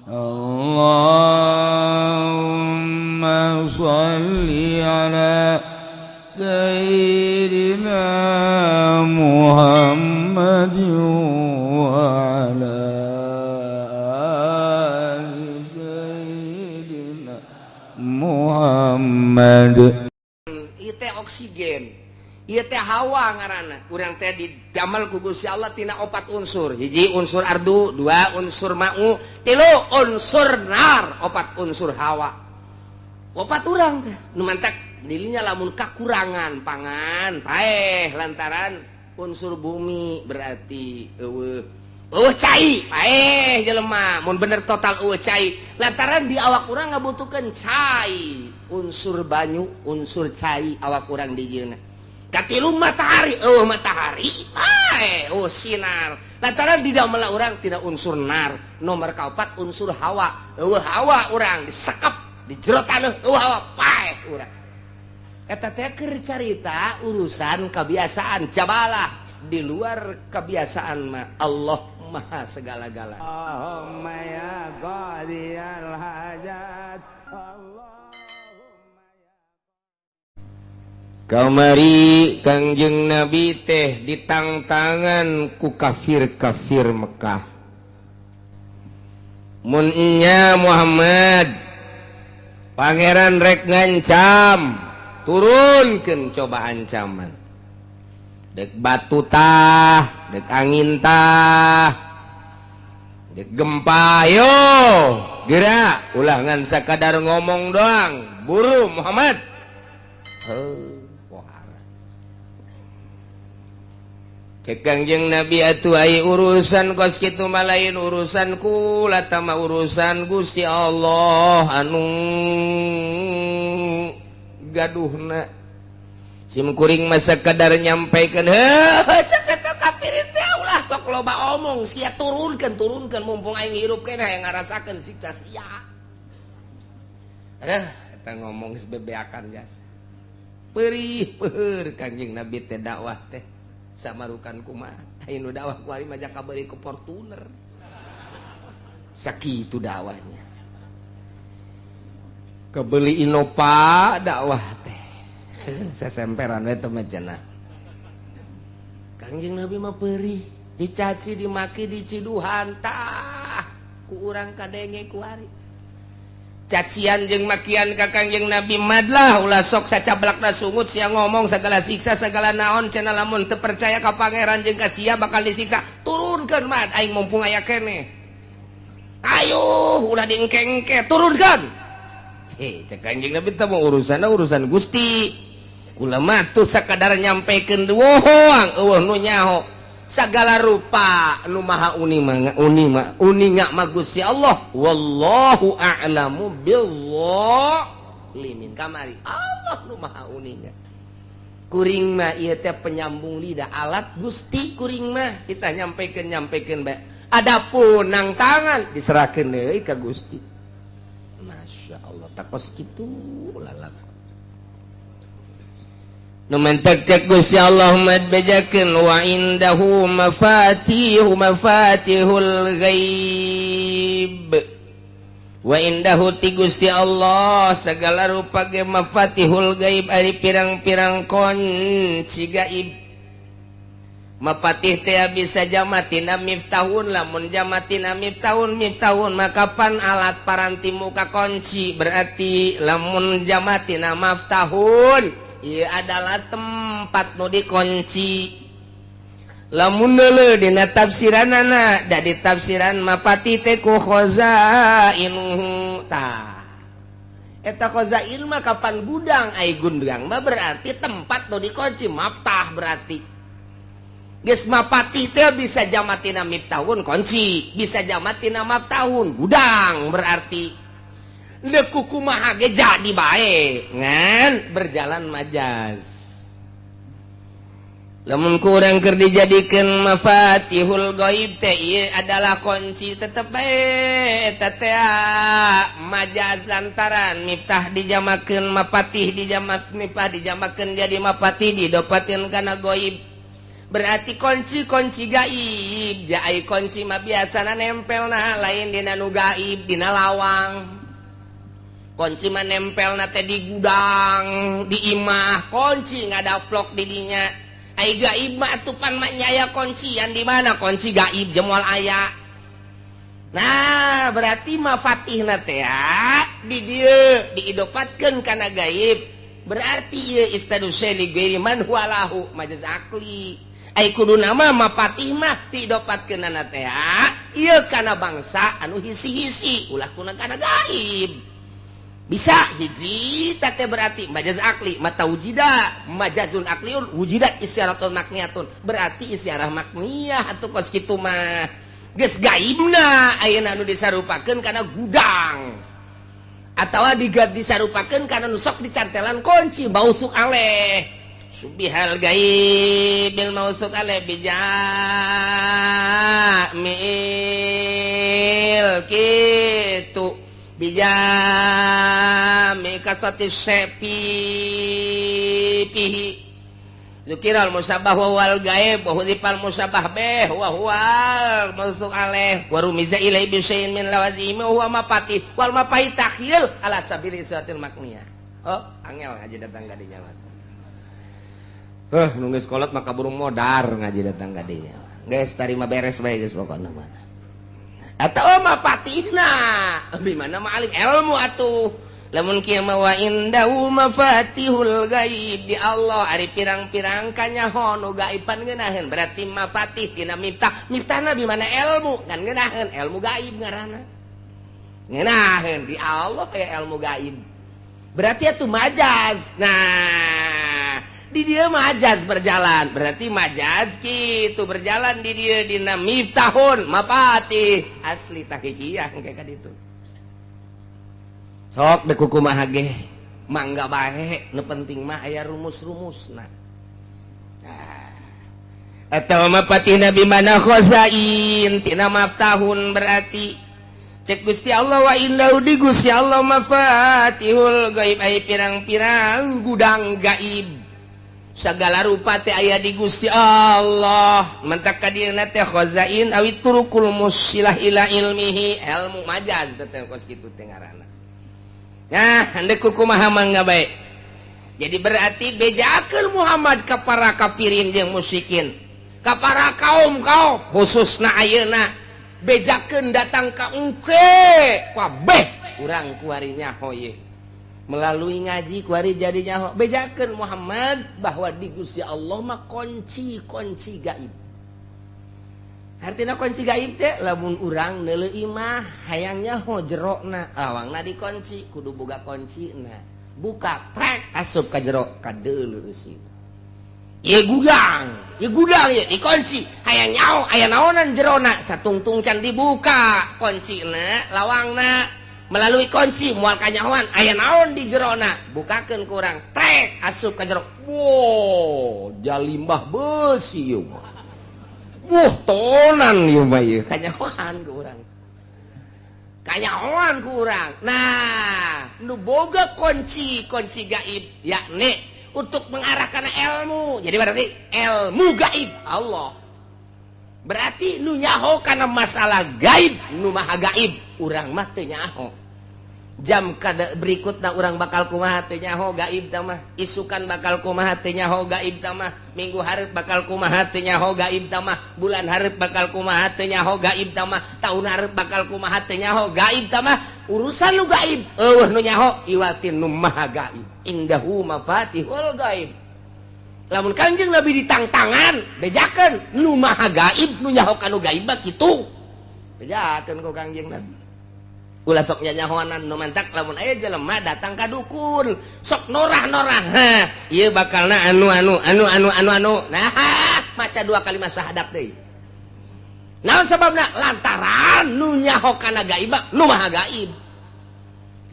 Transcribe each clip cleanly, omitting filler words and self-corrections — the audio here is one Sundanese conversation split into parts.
اللهم صل على سيدنا محمد وعلى آل سيدنا محمد. Ieu teh oksigen, ieu teh hawa ngaranna. Urang teh didamel ku Gusti Allah tina opat unsur. Hiji unsur ardu, dua unsur ma'u, tilu unsur nar, opat unsur hawa. Opat urang teh nu mantak dirinya lamun kakurangan pangan paeh lantaran unsur bumi, berarti eueuh eueuh cai, paeh jelema mun bener total eueuh cai, lantaran di awak urang ngabutuhkeun cai, unsur banyu, unsur cai awak urang dijieunna. Katilu matahari, eueuh matahari paeh, eueuh sinar, lantaran di dalam urang tidak unsur nar. Nomor kaopat unsur hawa, eueuh hawa urang disekep di jero taneuh, eueuh hawa, paeh urang. Eta teh keur carita urusan kebiasaan jabalah. Di luar kebiasaan mah Allah Maha segala-gala. اللهم يا قاضي الحاجات اللهم. Kamari Kangjeng Nabi teh ditangtangan ku kafir-kafir Mekah. Mun nya Muhammad, Pangeran rek ngancam, turunkan coba ancaman. Dek batu tah, dek angin tah, dek gempa, yo gerak, ulah ngan sakadar ngomong doang, buru Muhammad. Heuh, pohara. Cek Kangjeng Nabi, atuh ai urusan kos kitu mah lain urusan kula, tama urusan Gusti Allah anu gaduhna. Sim kuring mah sakadar nyampaikan. Heuh, cek eta kafirin teh, ulah sok loba omong sia, turunkeun, turunkeun, mumpung aing hirup keneh yang ngarasakeun siksa sia. Eh, eta ngomong geus bebeakan jasa. Perih peur Kangjeng Nabi teh dakwah teh samarukan kumaha. Aya nu dakwah ku ari mah kabari ku Fortuner. Sakitu dakwahnya. Kebeli Innova dakwah teh. Sesemperan we teh mah cenah. Kangjeng Nabi mah perih, dicaci, dimaki, diciduhan tah ku urang kadenge ku ari. Cacian jeung makian ka Kangjeng Nabi madlah, ulah sok sacablakna sungut sia ngomong segala siksa segala naon cenah, lamun teu percaya ka Pangeran jeung ka sia bakal disiksa, turunkeun mad aing mumpung aya keneh. Ayo ulah diengke-engke, turunkeun. Heh, cek Kangjeng Nabi teh mau urusan urusan Gusti. Kula mah tuh sakadar nyampaikan doang, eueuh nu nyaho. Segala rupa nu maha uni mah uni mah uninga mah Gusti Allah. Wallahu a'lamu bizzalimin. Kamari Allah nu maha uninga. Kuring mah ieu teh penyambung lidah, alat Gusti kuring mah, kita nyampaikan nyampaikan bae. Adapun nang tangan diserahkeun deui ka Gusti. Masya Allah, takos kitu lalakon. Nu mentek cek Gusti Allah mad bejakeun, wa indahu mafatihu mafatihul ghaib. Wa indahu ti Gusti Allah segala rupa ge mafatihul gaib, ari pirang-pirang kunci gaib. Mapatih teh bisa jamatina miftahun. Lamun jamatina miftahun, miftahun maka pan alat paranti muka kunci. Berarti lamun jamatina maftahun, ieu adalah tempat nu dikunci. Lamun deuleu dina tafsiranana, da ditafsiran mapati teh ku khazainuhu tah. Eta khazain mah kapan gudang, ai gudang mah berarti tempat nu dikunci, maftah berarti. Geus mapatih teh bisa jamatina miftahun kunci, bisa jamatina maftahun gudang, berarti deuk kumaha ge jadi bae ngan berjalan majaz. Lamun kurang keur dijadikeun mafatihul gaib teh ieu adalah kunci, tetep bae eta teh majaz, lantaran miftah dijamakeun mapatih, dijamak miftah dijamakeun jadi mapatih, didopakeun kana gaib. Berarti kunci-kunci gaib jai kunci mah biasana nempelna lain dina nu gaib dina lawang. Kunci mah nempelna teh di gudang, di imah, kunci ngadaplok di dinya. Ai gaib mah atuh pan mah aya kuncian di mana kunci gaib jemoal aya. Nah, berarti mafatihna teh di dieu diidopatkeun kana gaib. Berarti ieu istadu syai ghairi man huwa lahu majaz akli. Ai kudu nama mapatih mah didopatkeunana teh ieu kana bangsa anu hisi-hisi ulah kuna kana gaib. Bisa hiji teh berarti majaz akli mata wujida majazun akliun wujidat isyaratun makniyatun berarti isyarah makniyah atuh kos kitu mah. Geus gaibna ayeuna anu disarupakeun kana gudang atawa disarupakeun kana nu sok dicantelan kunci mausuk aleh. Subihal gaibil mausuk aleh bijamil kitu bijami kasati sepi pihi zukiral musabah wa wal gaib wa hudifal musabah beh wa huwal mausuk aleh wa rumiza ilai bisyai'in min lawazimi wa huwa mapatih wal mapai takhil ala sabili isatil makniyah. Oh, angel ngaji datang ka dinya mah. Nu geus kolot maka burung modar ngaji datang ka dinya. Geus tarima beres bae geus pokona mah. Atawa mapatihna, di mana ma'alim ilmu atuh. Lamun kieu mah wa indahu mafatihul gaib di Allah ari pirang-pirang kanyaho nu gaiban ngeunaheun berarti mafatih tina miftah. Miftahna di mana ilmu kan ngeunaheun ilmu gaib ngaranna. Ngeunaheun di Allah aya ilmu gaib. Berarti atuh majaz. Nah, di dia majaz berjalan berarti majaz gitu berjalan di dia dina miftahun mapatih asli tahqiqiyah kayak kaditu sok dek kumaha ge mangga bae nu penting mah aya rumus-rumusna. Nah atawa mapatih nabi mana khazain tina maftahun berarti cek Gusti Allah wa indahu di Gusti Allah mafatihul gaib ai pirang-pirang gudang gaib segala rupa teh aya di Gusti Allah mentak ka dieuna teh khazain awi turukul musilah ila ilmihi ilmu majaz teh kos kitu teh ngaranna. Nah handek kumaha mangga bae. Jadi berarti bejakeun Muhammad ka para kafirin jeung musyrikin ka para kaum-kaum khususna ayeuna bejakeun datang ka engke kabeh urang kuari nyaho ye melalui ngaji kuari jadi nyaho bejakeun Muhammad bahwa di Gusti Allah mah kunci-kunci gaib. Artinya kunci gaib teh lamun urang neuleuh imah hayang nyaho jerona lawangna dikunci kudu boga kuncina buka trek asup ka jero kadeuleu eusi ieu gudang ieu dikunci hayang nyaho aya naonan jerona satungtung can dibuka kuncina lawangna melalui kunci mual kanyahoan aya naon di jerona bukakeun ku urang trek asup ka jero wow jalimbah beusi ieu mah wah tonan ieu mah ieu kanyahoan ku urang kanyahoan ku urang. Nah nu boga kunci kunci gaib yakni untuk mengarah kana ilmu jadi berarti ilmu gaib Allah berarti nu nyaho kana masalah gaib nu maha gaib urang mah teu nyaho jam kada berikutna urang bakal kumaha teu nyaho gaib tah mah isukan bakal kumaha teu nyaho gaib tah mah minggu hareup bakal kumaha teu nyaho gaib tah mah bulan hareup bakal kumaha teu nyaho gaib tah mah taun hareup bakal kumaha teu nyaho gaib tah mah urusan nu gaib eueuh nu nyaho iwatin nu maha gaib indahu mafatihul gaib. Lamun Kanjeng Nabi ditangtangan bejakeun nu maha gaib nu nyaho kanu gaib mah kitu bejakeun ku Kanjeng Nabi ulah sok nyanyahoanan nu mantak lamun aya jelema datang ka dukun sok norah-norah ha ieu bakalna anu anu anu anu anu anu nah maca dua kalimat syahadat deui naon sababna lantaran nu nyaho kana gaib nu maha gaib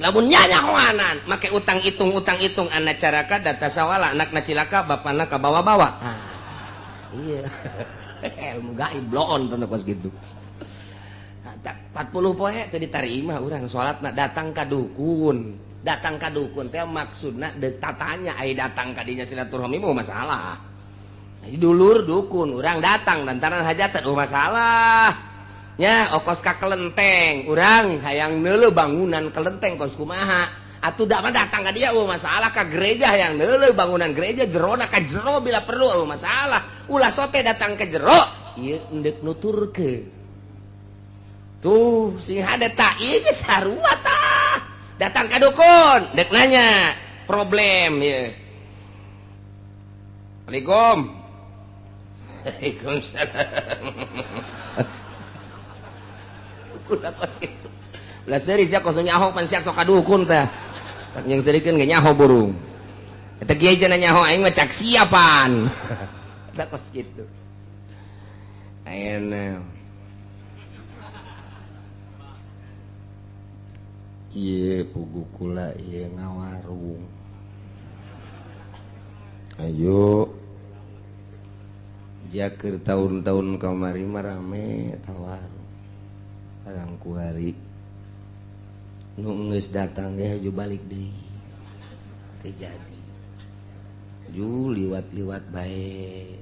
lamun nyanyahoanan make utang hitung anak caraka data sawala anakna cilaka bapana kabawa-bawa ah iya ilmu gaib bloon tentu kos gitu 40 poe teu ditarima urang salatna datang ka dukun teh maksudna deuk tatanya ai datang ka dinya silaturahmi mah masalah. Dulur dukun urang datang lantaran hajatan, oh masalah nya okos ka kelenteng, urang hayang neuleuh bangunan kelenteng kos kumaha. Atuh da mah datang ka dia, oh masalah. Ka gereja hayang neuleuh bangunan gereja jerona, ka jero bila perlu, oh masalah. Ulah sote datang ke jero ieu endek nuturkeun tuh sing hade tak ieu geus sarua tah. Datang ka dukun dek nanya problem ieu. Assalamualaikum. Waalaikumsalam. Dukun apa sih? Lah seri sia kos nyaho pan sia sok ka dukun teh. Tak yang serikeun ge nyaho burung. Eta kiai cenah nyaho aing mah cak siapan. Eta kos kitu. Ayeuna kieu pugu kula ieu ngawarung. Ayo jakir tahun-tahun kamari mah rame tawarung. Barang kuari nu geus datang ge haju balik deui. Teu jadi. Ju liwat-liwat bae.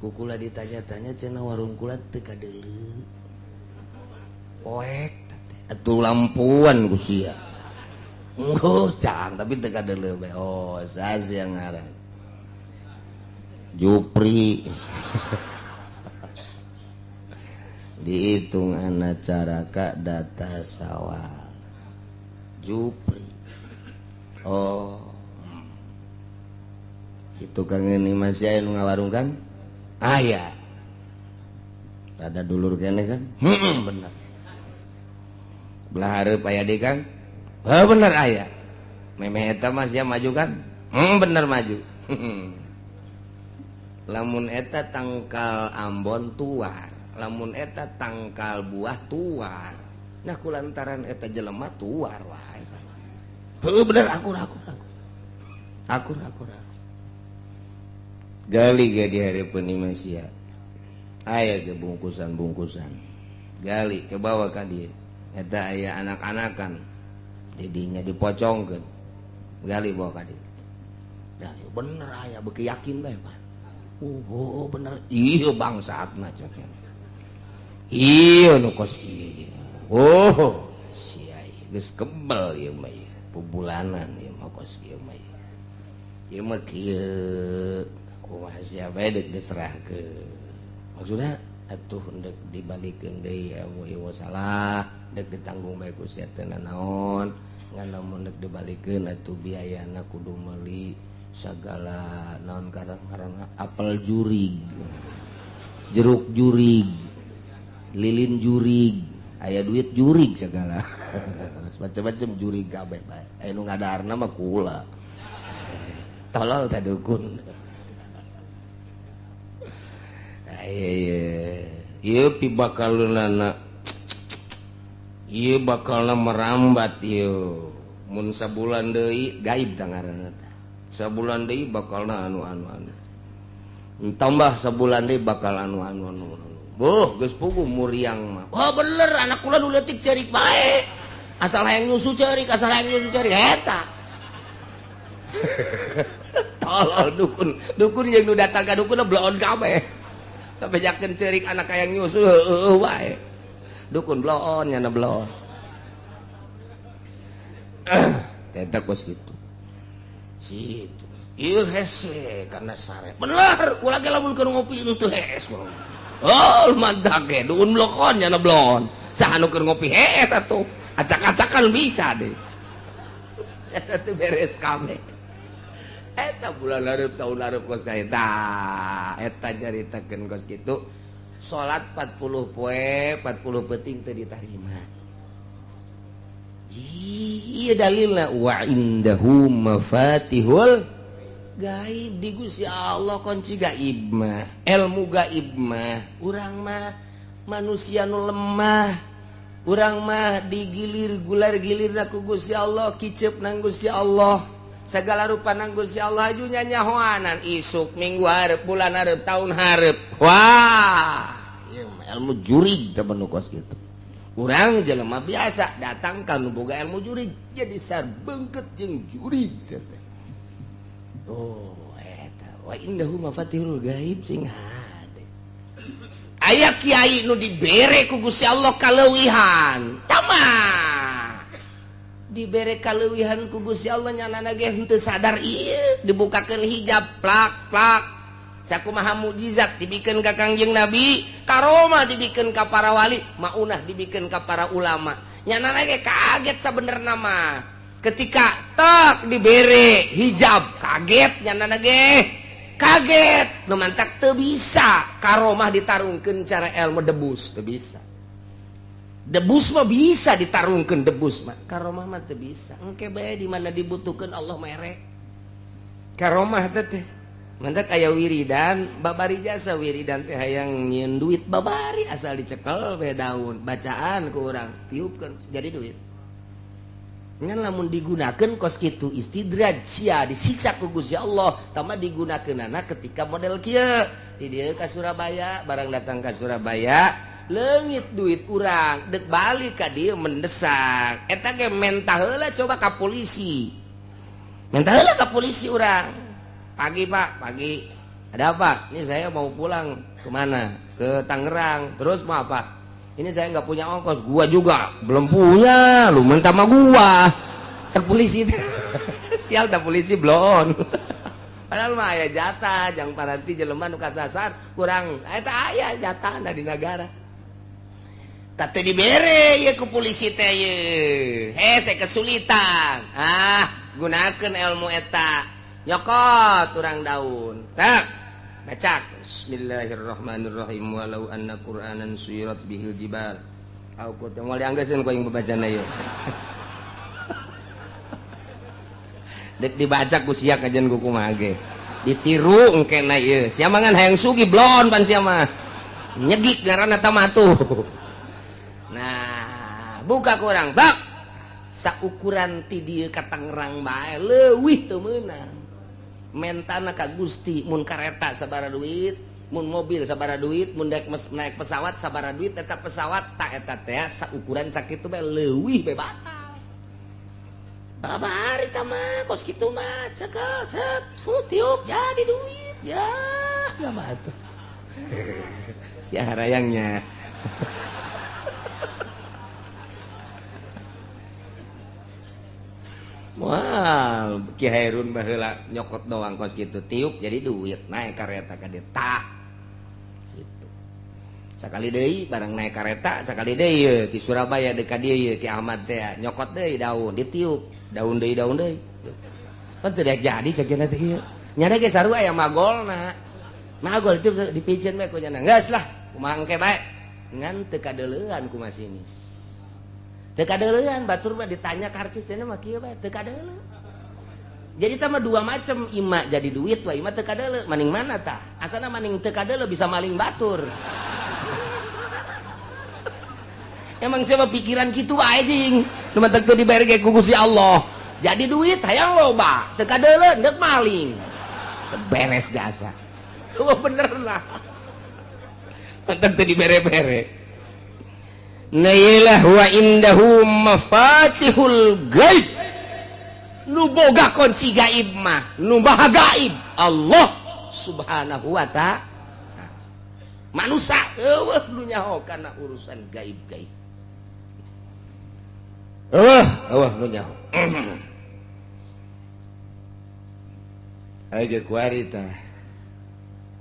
Ku kula ditanya-tanya cenah warung kula teu kadeuleu. Poek teh atuh lampuan ku sia. Enggeus cang tapi teu kadeuleu bae. Oh, sas yang ngaran. Jupri. Dihitung anak caraka data sawal Jupri. Oh, itu kang ini masih aya nu ngawarung kan? Aya. Ada dulur kene kan? Bener. Belah hareup aya deui kan? Heuh bener aya. Memeh eta mah sia maju kan? Bener maju. Lamun eta tangkal ambon tuar, lamun eta tangkal buah tuar. Nah kulantaran eta jelema tuar wae. Heuh bener akur akur akur. Akur akur akur. Gali ge di hareupeun imah sia. Aya ge bungkusan-bungkusan. Gali ke bawah ka dieu. Eta aya anak-anakan. Jadinya dipocongkeun. Gali bawa ka dieu. Gali bener aya beuki yakin bae Pak. Oh bener iya bangsatna cek. Iya nu kos kieu. Oh sia geus kebel ieu mah ieu. Pubulanan ieu mah kos kieu mah ieu. Ieu mah kieu kumaha sia bae deuk diserahkeun. Maksudna atuh deuk dibalikeun deui ieu salah, deuk ditanggung bae ku sia teu nanaon. Ngan lamun deuk dibalikeun atuh biayana kudu meuli segala naon karang-karang apel jurig, jeruk jurig, lilin jurig, aya duit jurig segala. Macam-macam jurig kabeh bae. Aya nu ngadaharna mah kula. Tolol ka dukun. Ieu ieu pibakaleunana. Ieu bakalna merambat ieu. Mun sabulan deui gaib tah ngaranna teh. Sabulan deui bakalna anu anu anu. Tambah sabulan deui bakal anu anu anu. Boh, geus puguh muriang mah. Wah bener anak kula nu leutik ceurik bae. Asal hayang nyusu ceurik, asal hayang nyusu ceurik eta. Tolol dukun, dukun jeung nu datang ka dukun bloon kabeh. Kabejakeun ceurik anak hayang nyusu heueuh wae. Dukun bloon nyana bloon. Eta kos kitu. Situ. Ieu hese karena sare. Bener, ulah ge lamun keur ngopi teu hees. Oh, mantap ge, dukun blokon nyana blon. Saha nu keur ngopi hees atuh. Acak-acakan bisa deh. Eta teu beres kabeh. Eta bulan hareup tahun hareup kos ka eta. Eta nyaritakeun kos kitu. Salat 40 poe, 40 peuting teu ditarima. Iya dalilna wa indahu mafatihul gaib di Gusti Allah kunci gaib mah, ilmu gaib mah. Urang mah manusia nu lemah, urang mah digilir gular gilirna ku Gusti Allah, kicep nang Gusti Allah, segala rupa nang Gusti Allah aju nyanyahoanan isuk minggu hareup bulan hareup tahun hareup. Wah, ieu mah ilmu jurig teh nu kos kitu. Urang jelema biasa datang ka nu boga ilmu jurig jadi sarbengket jeung jurig teh. Oh eta Wa indahu mafatihul gaib sing hade. Aya kiai nu dibere ku Gusti Allah kaleuwihan. Tama. Dibere kaleuwihan ku Gusti Allah nyanana ge henteu sadar ieu dibukakeun hijab plak plak. Sakumaha mukjizat dibikeun ka Kangjeng Nabi, karomah dibikeun ka para wali, maunah dibikeun ka para ulama. Nyanana ge kaget sabenerna mah. Ketika tak dibere hijab kaget nyanana ge. Kaget nu mantak teu bisa karomah ditarungkeun cara ilmu debus teu bisa. Debus mah bisa ditarungkeun debus mah, karomah mah teu bisa. Engke bae di mana dibutuhkeun Allah mere. Karomah teh mantak aya wiridan babari jasa wiridan teh hayang nyieun duit babari asal dicekel we daun bacaan ku urang tiupkeun jadi duit. Ngan lamun digunakeun kos kitu istidraj sia disiksa ku Gusti Allah tama digunakeunana ketika model kieu di dieu ka Surabaya barang datang ka Surabaya leungit duit urang dek balik ka dieu mendesak eta ge mentah heula coba ka polisi mentah heula ka polisi urang pagi Pak pagi ada apa ini saya mau pulang kemana ke Tangerang terus mau apa ini saya nggak punya ongkos, gua juga belum punya, lu minta sama gua. Cek polisi, sial tak polisi belum. Padahal mah aya jatah, jang paranti jelema nu kasasar kurang, eta aya jatah di negara. Tah teu dibere ye ku polisi teh ye. Hese kesulitan. Ah, gunakeun ilmu eta. Nyokot urang daun. Tak, baca. Bismillahirrahmanirrahim walau anna qur'anan suyirat bihil jibal au qut moal dianggeuskeun ku aing babacana ieu dek dibaca ku sia kajian ku kumaha ge ditiru engkena ieu sia mah ngan hayang sugih blon pan sia mah nyegik ngaranna tah mah tuh. Nah buka ku urang bak saukuran ti dieu ka Tangerang bae leuwih teu meunang mentana ka Gusti mun kareta sabaraha duit mun mobil sabaraha duit mun daek naik pesawat sabaraha duit eta pesawat tak eta teh saukuran sakitu bae leuwih bae batal babari tah mah kos kitu mah cekel set tiup jadi duit ya mah atuh sia harayangnya moal Ki Hairun baheula nyokot doang kos kitu tiup jadi duit naik kareta ka dieu tah gitu. Sakali deui barang naik kareta sakali deui ye ti Surabaya deuk ka dieu ye Ki Ahmad teh nyokot deui daun ditiup daun deui pan teu daek jadi cek cenah teh ieu nya ge sarua aya magolna magol itu dipiceun bae ku nya geus lah kumaha engke bae ngan teu kadeuleuan ku masinis teu kadeuleuan batur mah ditanya karcis teh mah kieu bae teu kadeuleu. Jadi tah mah dua macam ima jadi duit wa ima teu kadeuleu maning mana tah asana maning teu kadeuleu bisa maling batur. Emang siapa pikiran kitu wae jing nu matak teu dibere ge ku Gusti Allah jadi duit hayang loba teu kadeuleu deuk maling beres jasa. Wah bener lah matak teu dibere-bere. Nailah wa indahu mafatihul gaib nu boga kunci gaib mah nu maha gaib Allah subhanahu wa ta'ala manusia eueuh nu nyaho kana urusan gaib-gaib eueuh eueuh nu nyaho aya ge kuari tah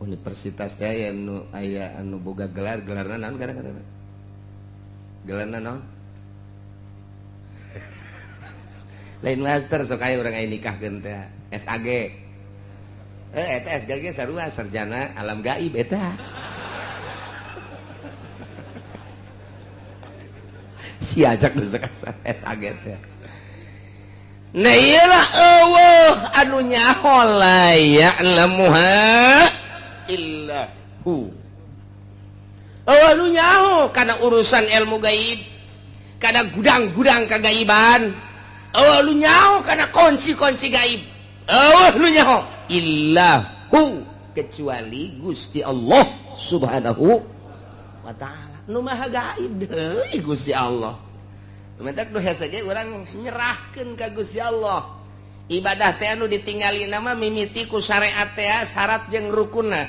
universitas teh aya nu aya anu boga gelar gelarna naon kadang-kadang gelarna naon lain master sok aya urang aya nikahkeun teh SAG eta SAG sarua sarjana alam gaib eta si ajak nu sok SAG teh nah ieu lah eueuh anu nyaho la ya'lamuha illa hu eueuh nu nyaho kana urusan ilmu gaib kana gudang-gudang kagaiban eueuh nu nyaho kana kunci-kunci gaib eueuh nu nyaho illahu kecuali Gusti Allah subhanahu wa ta'ala nu maha gaib deui Gusti Allah. Mentak nu hese ge urang nyerahkeun ka Gusti Allah. Ibadah teh anu ditinggali nama mimiti ku syariat teh, syarat jeung rukunna.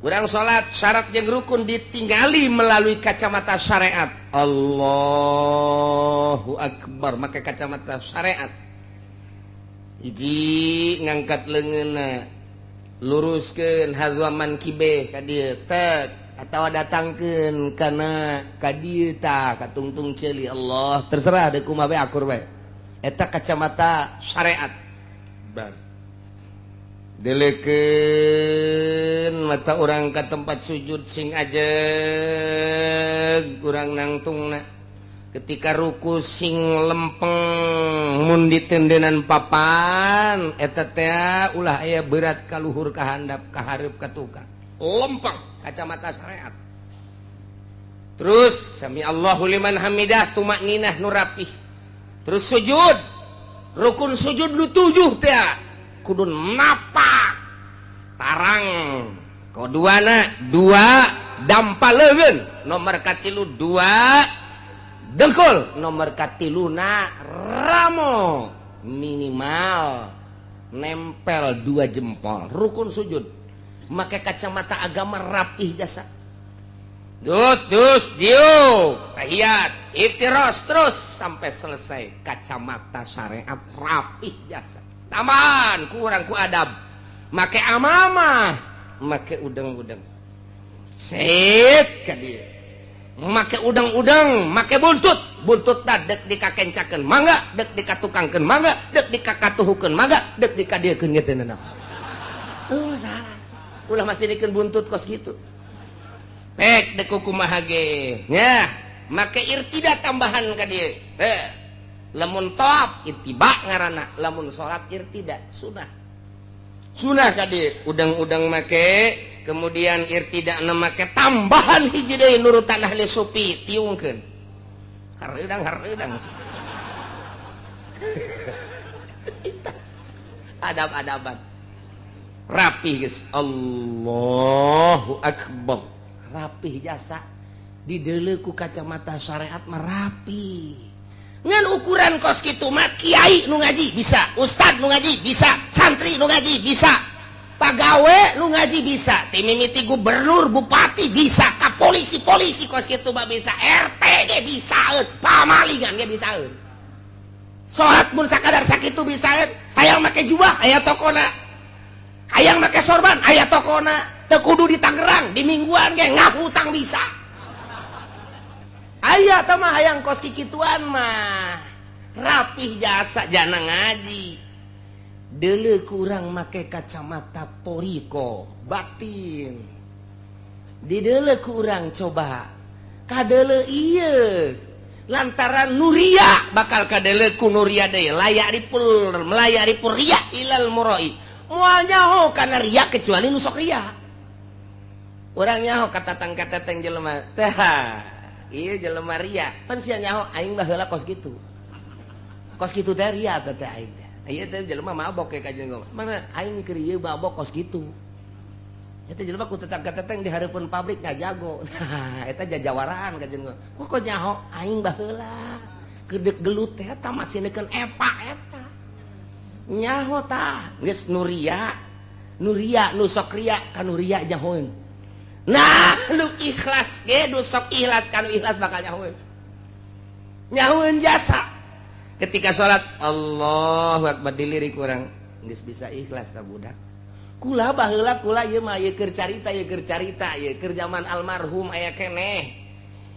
Urang salat, syarat jeung rukun ditinggali melalui kacamata syariat. Allahu akbar, make kacamata syariat. Hiji, ngangkat leungeunna, luruskeun hadza mankibe ka dieu, tek, atawa datangkeun kana ka dieu, tah, ka tungtung ceuli. Allah, terserah deuk kumaha bae, akur bae. Eta kacamata syariat. Bar delekeun mata urang ka tempat sujud, sing ajeg urang nangtungna. Ketika ruku sing lempeng, mun ditendenan papan eta teh ulah aya berat ka luhur, ka handap, ka hareup, ka tukang, lempeng, kacamata syariat. Terus sami Allahu liman hamidah, tumakninah nu rapih. Terus sujud, rukun sujud nu tujuh teh kudu napak tarang, kaduana dua dampa leungeun, nomor katilu dua dengkul, nomor katiluna ramo, minimal nempel dua jempol. Rukun sujud make kacamata agama rapih jasa. Dut, dus, diuk, tahiyat, iftiros, terus sampai selesai, kacamata syariat rapih jasa. Tambahan kurang ku adab, make amamah, make udang-udang set ka dieu, make udang-udang, make buntut. Buntut dek dikakencakeun mangga, dek dikatukangkeun mangga, dek dikakatuhukeun mangga, dek dikadiekeun ge teu nanaon. Oh, salah. Ulah masih dikeun buntut kos gitu. Pek dek kumaha ge nya, make irtida tambahan ka dieu. Eh, lamun tawaf ittiba ngaranna, lamun salat irtida sunah. Sunah ka dieu udang-udang make, kemudian irtida make tambahan hiji deui, nurutan ahli sufi, tiungkeun. Hareudang hareudang. Adab-adaban. Rapi geus, Allahu akbar. Rapih jasa, dideuleu ku kacamata syariat mah rapi. Ngan ukuran kos kitu mah kiai nu ngaji bisa, ustad nu ngaji bisa, santri nu ngaji bisa, pagawe nu ngaji bisa, ti mimiti gubernur, bupati bisa, ka polisi-polisi kos kitu mah bisa, RT ge bisaeun, pamalingan ge bisaeun. Salat mun sakadar sakitu bisaeun, hayang make jubah aya tokona. Hayang make sorban aya tokona. Teu kudu di Tangerang, di Mingguan ge ngahutang bisa. Aya tah mah hayang kos kikituan mah. Rapih jasa, jana ngaji. Deuleu kurang make kacamata toriko batin. Dideuleu kurang coba. Kadeuleu ieu. Lantaran nuria bakal kadeuleu ku nuria deui, layak ripul melayak ripul riya ilal muroi. Moal nyaho kana ria kecuali nu sok ria. Urang nyaho katatang kateteng jelema teh, ieu jelema ria. Pan sia nyaho aing baheula kos kitu. Kos kitu teh ria teh teh aing teh. Ieu teh jelema mabok ke kajian. Mana aing keur ieu mabok kos kitu. Eta jelema ku tetang kateteng di hareupeun pabrik ngajago. Nah, eta jajawaraan kajian. Kok kok nyaho aing baheula kedek gelut teh eta masih neukeun epa eta. Nyaho tah geus nuria. Nuria nu sok ria ka nu ria nyahoeun. Nah, nu ikhlas ge, nu sok ikhlas ka nu ikhlas bakal nyahoeun. Nyahoeun jasa. Ketika salat Allahu akbar, dilirik urang geus bisa ikhlas tah budak. Kula baheula, kula ieu mah ieu keur carita, ieu keur carita, ieu keur zaman almarhum aya keneh.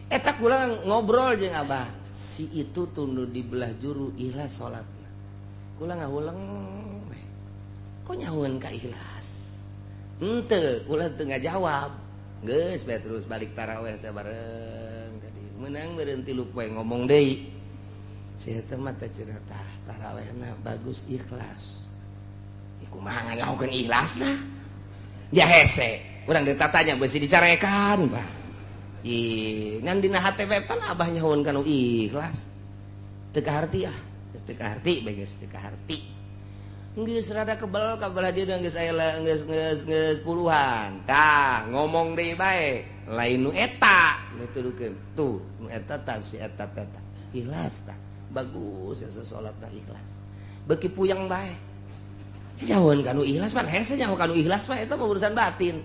Eta kula ngobrol jeung Abah. Si itu tunduh di belah juru ikhlas salatna. Kula ngahuleng we. Kok nyahoeun ka ikhlas? Henteu, kula teu ngajawab. Geus bae terus balik taraweh teh bareng tadi. Menang meureun 3 poe ngomong deui. Si eta mah teh cenah tah tarawehna bagus ikhlas. Ih, kumaha nganyahokeun ikhlasna? Ja hese. Urang ditatanya beusi dicarekan, Bah. Ih, ngan dina hate we pan Abah nyahoeun kana ikhlas. Teu kaharti ah, geus teu kaharti bae, geus teu kaharti. Geus rada kebel ka belah dieu, geus aya geus geus geus puluhan. Tah, ngomong deui bae, lain nu eta nu tudukeun. Tuh, nu eta tah si eta teh tah. Ikhlas tah. Bagus ya salatna ikhlas. Beuki puyeng bae. Nyahoeun kanu ikhlas pan hese nyaho kanu ikhlas mah eta mah urusan batin.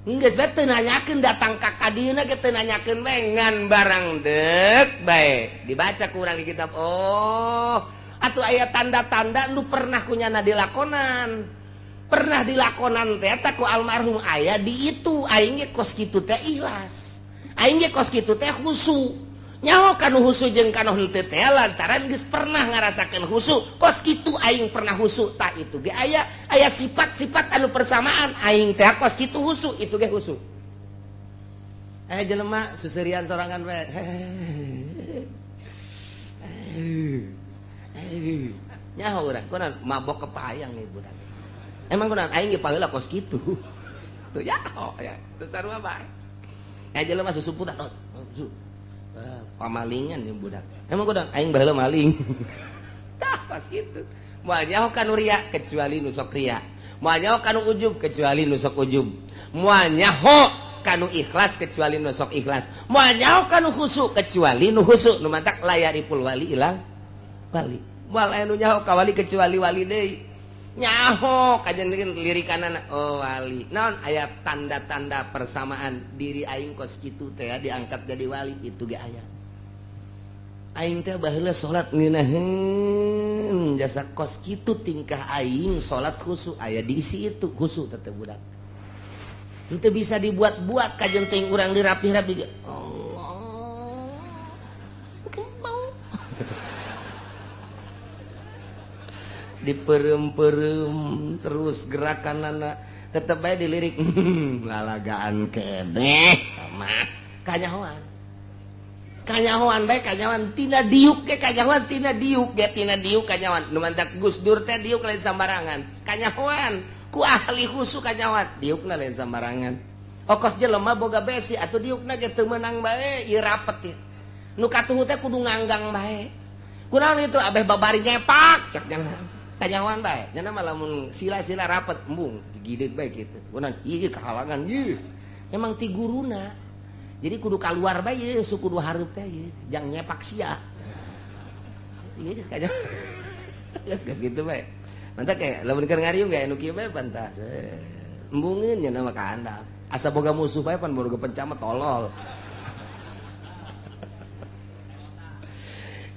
Geus bae teu nanyakeun datang ka kadieuna ge teu nanyakeun bae ngan barang deuk bae. Dibaca ku urang di kitab. Oh, atuh aya tanda-tanda nu pernah kunyana dilakonan. Pernah dilakonan teh eta ku almarhum aya di itu aing ge kos kitu teh ikhlas. Aing ge kos kitu teh khusu. Nyaho kanu khusu jeung kanu henteu teh lantaran geus pernah ngarasakeun khusu. Kos kitu aing pernah khusu tah itu ge aya aya sifat-sifat anu persamaan aing teh kos kitu khusu itu ge khusu. Eh jelema susurian sorangan we. Nyaho urang kunaon mabok kepayang nih budak. Emang kunaon aing ge paheula kos kitu. Tuh nyaho ya. Tuh sarua bae. Eh jelema susumputan oh, pamalingan nih budak. Emang kunaon aing baheula maling. Tah pas kitu. Moal nyaho kanu ria kecuali nu sok ria. Moal nyaho kanu ujub kecuali nu sok ujub. Moal nyaho kanu ikhlas kecuali nu sok ikhlas. Moal nyaho kanu khusu kecuali nu khusu. Nu mantak layaripul wali ilang wali. Moal aya nu nyaho ka wali kecuali wali deui. Nyaho kajen lirikanana oh wali. Naon aya tanda-tanda persamaan diri aing kos kitu teh diangkat jadi wali itu ge aya. Aing teh baheula salat ngeunaheun jasa kos kitu tingkah aing salat khusu aya diisi itu khusu teh budak. Henteu bisa dibuat-buat kajen teuing urang dirapih-rapi ge. Allah. Kembang. Diperem-perem terus gerakanana tetep bae dilirik lalagaan keneh mah kanyahoan. Kanyahoan bae kanyahoan tina diuk ge kanyahoan tina diuk ge tina diuk kanyahoan nu mantak Gus Dur teh diuk lain sambarangan kanyahoan ku ahli khusu kanyahoan diukna lain sambarangan okos jelema boga besi atuh diukna ge teu meunang bae ieu rapet ieu nu katuhu teh kudu nganggang bae kunaon itu abeh babari nyepak cek jangan kanyahoan bae nya mah lamun sila-sila rapet embung digideug bae kitu kunaon ieu kahalangan ieu emang ti guruna. Jadi kudu keluar bae ye, suku kudu hareup teh ye, jang nyepak sia. Ieu geus kanya. Geus geus kitu bae. Mantap kayak lamun keur ngariung ge anu kieu bae pantas. Embungeun nya nama ka handap. Asa boga musuh bae pan boga pencama tolol.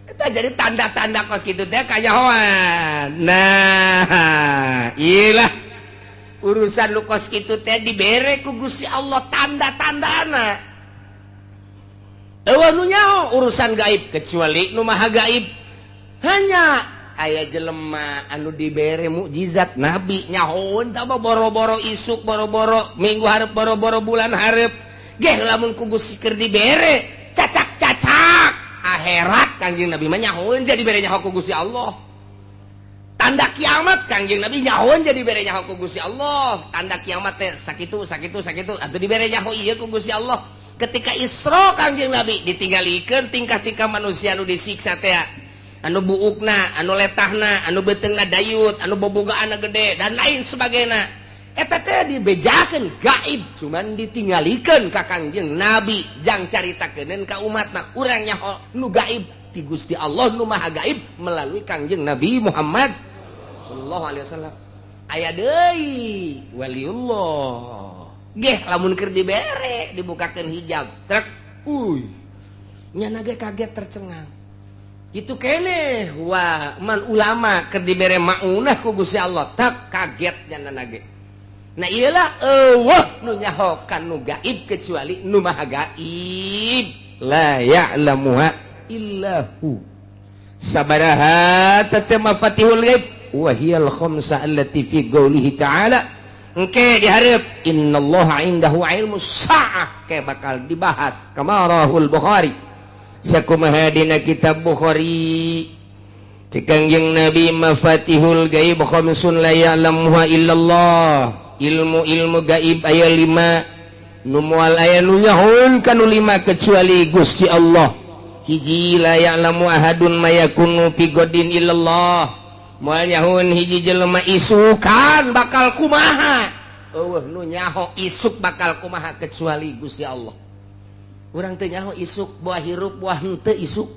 Eta jadi tanda-tanda kos kitu teh kanyahoan. Nah, ieu lah urusan lu kos kitu teh dibere ku Gusti Allah tanda-tandana. Eueuh nu nyaho urusan gaib kecuali nu maha gaib. Hanya aya jelema anu dibere mukjizat nabi nyahoeun tah boro-boro isuk boro-boro minggu hareup boro-boro bulan hareup. Geh lamun ku Gusti keur dibere cacak-cacak akhirat Kangjeng Nabi mah nyahoeun jadi bere nyaho ku Gusti Allah. Tanda kiamat Kangjeng Nabi nyahoeun jadi bere nyaho ku Gusti Allah. Tanda kiamat teh sakitu sakitu sakitu atuh dibere nyaho ieu ku Gusti Allah. Ketika Isra Kangjeng Nabi ditinggalikeun tingkah-tingkah manusia anu disiksa teh anu buukna, anu letahna, anu beuteungna dayut, anu bobogaanna gede dan lain sebagainya. Eta teh dibejakeun gaib cuman ditinggalikeun ka Kangjeng Nabi jang caritakeun ka umatna urang nyaho nu gaib ti Gusti Allah nu maha gaib melalui Kangjeng Nabi Muhammad sallallahu alaihi wasallam. Aya deui waliullah. Geh lamun keur dibere dibukakeun hijab trek uy nyana ge kaget tercengang kitu keneh wa man ulama keur dibere maunah ku Gusti Allah tak kaget nyana ge. Nah ieulah eueuh nu nyaho kanu gaib kecuali nu maha gaib la ya'lamuha illahu sabaraha tatama fatihul ghaib wa hiyal khamsa allati fi qoulihi ta'ala. Engke diharap innallaha indahu ilmu sa'ah kayak bakal dibahas kamarahul Bukhari sakumaha dina kitab Bukhari cek Kangjeng Nabi mafatihul gaib khamsun la ya'lamuha illallah. Ilmu-ilmu gaib aya 5 nu moal aya nu nyahoeun kanu 5 kecuali Gusti Allah. Hiji la ya'lamu ahadun ma yakunu fi godin illallah. Moal nyahoeun hiji jelema isukan bakal kumaha. Eueuh nu nyaho isuk bakal kumaha kecuali Gusti Allah. Urang teu nyaho isuk buah hirup buah henteu isuk.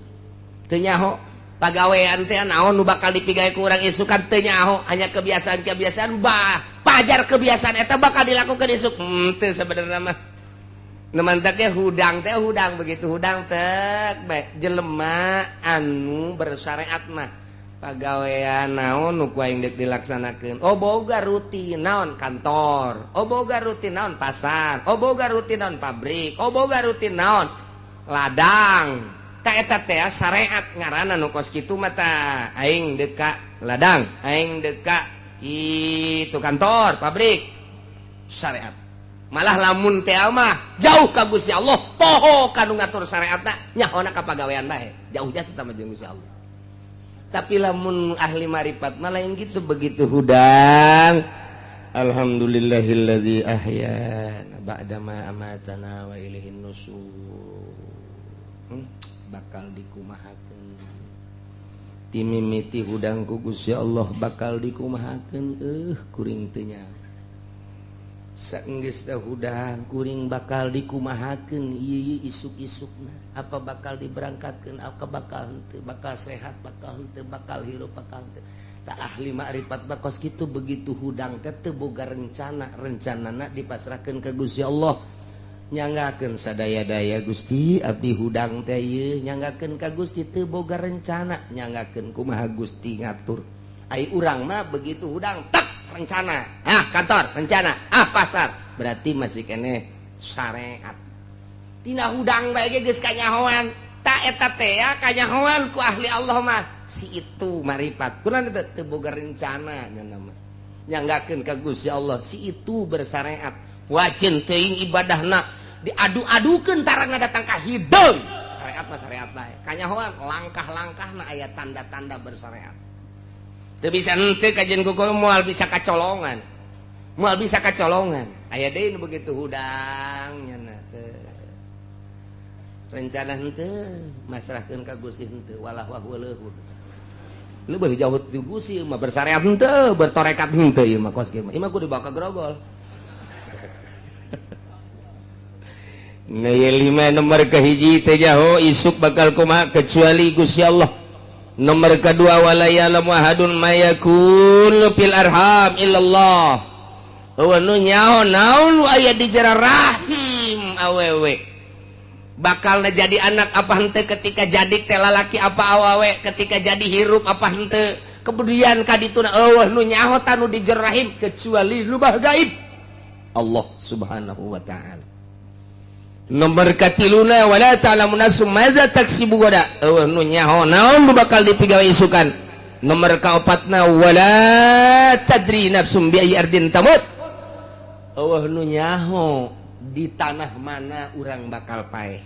Teu nyaho. Pagawean teh naon nu bakal dipigawe ku urang isukan teu nyaho, hanya kebiasaan-kebiasaan bah pajar kebiasaan eta bakal dilakukan isuk teu sebenarnya mah. Nu mantak ge hudang teh hudang, begitu hudang tek bae jelema anu bersyariat mah pagawean naon nu ku aing deuk dilaksanakeun. Oh, boga rutin naon kantor, oh boga rutin naon pasar, oh boga rutin naon pabrik, oh boga rutin naon ladang. Tak eta teh syariat ngaranna nu kos kitu mah. Tah, aing deuk ka ladang, aing deuk ka itu kantor, pabrik, syariat. Malah lamun teh mah jauh ka Gusti Allah, poho ka nu ngatur syariatna, nyahona ka pagawean bae, jauh jasa sama jeung Gusti Allah. Tapi lamun ahli marifat mah lain gitu. Begitu hudang, alhamdulillahilladzi ahyana ba'dama amatana wa ilaihin nusur. Bakal dikumahakeun timimiti hudang ku Gusti Allah, bakal dikumahakeun kuring teu nyaho. Saenggeus hudang kuring bakal dikumahakeun ieu isuk-isukna, apa bakal diberangkatkeun, apa bakal henteu, bakal sehat, bakal henteu, bakal hirup, bakal henteu. Tak ahli makrifat bakos kitu, begitu hudang teh teu boga rencana, rencanana dipasrahkeun ka Gusti Allah. Nyanggakeun sadaya-daya, Gusti, abdi hudang teh ieu, nyanggakeun ka Gusti, teu boga rencana, nyanggakeun kumaha Gusti ngatur. Ai urang mah begitu hudang tak rencana, ah kantor rencana, ah pasar, berarti masih keneh syariat. Tina hudang bae ge geus kanyahoan. Tak eta teh ya kanyahoan ku ahli Allah mah si itu marifat. Kunaon teu teu boga rencana nya mah, nyanggakeun ka Gusti Allah, si itu bersyariat. Wajin teuing ibadahna diadu-adukeun tarangna datang ka hideung. Syariat mah syariat bae, kanyahoan langkah-langkahna aya tanda-tanda bersyariat. Teu bisa henteu kajian kuku, moal bisa kacolongan, moal bisa kacolongan. Aya deui nu begitu hudang nya teu rencana henteu, masrahkeun ka Gusti henteu, walah wah leuhur lu jauh ti Gusti mah, bersyariat henteu, bertorekat henteu, ieu mah kos kieu mah, ieu mah kudu dibawa ka grogol. Nah, lima nomor kahiji teh jaho isuk bakal kumaha kecuali Gusti Allah. Nomor kedua, wala ya'lamu ahadun ma yakun fil arham illallah. Eueuh nu nyaho naon nu aya di jero rahim awewe. Bakal jadi anak apa henteu ketika jadi teh, lalaki apa awewe, ketika jadi hirup apa henteu. Kemudian kadituna eueuh nu nyaho tanu di jero rahim kecuali lubah gaib Allah Subhanahu wa Ta'ala. Nomor katiluna, wala ta'lamu nafsum madza taksibu gada, eueuh nu nyaho naon nu bakal dipigawe isukan. Nomor kaopatna, wala tadri nafsum bi ayyi ardin tamut, eueuh nu nyaho di tanah mana urang bakal paeh,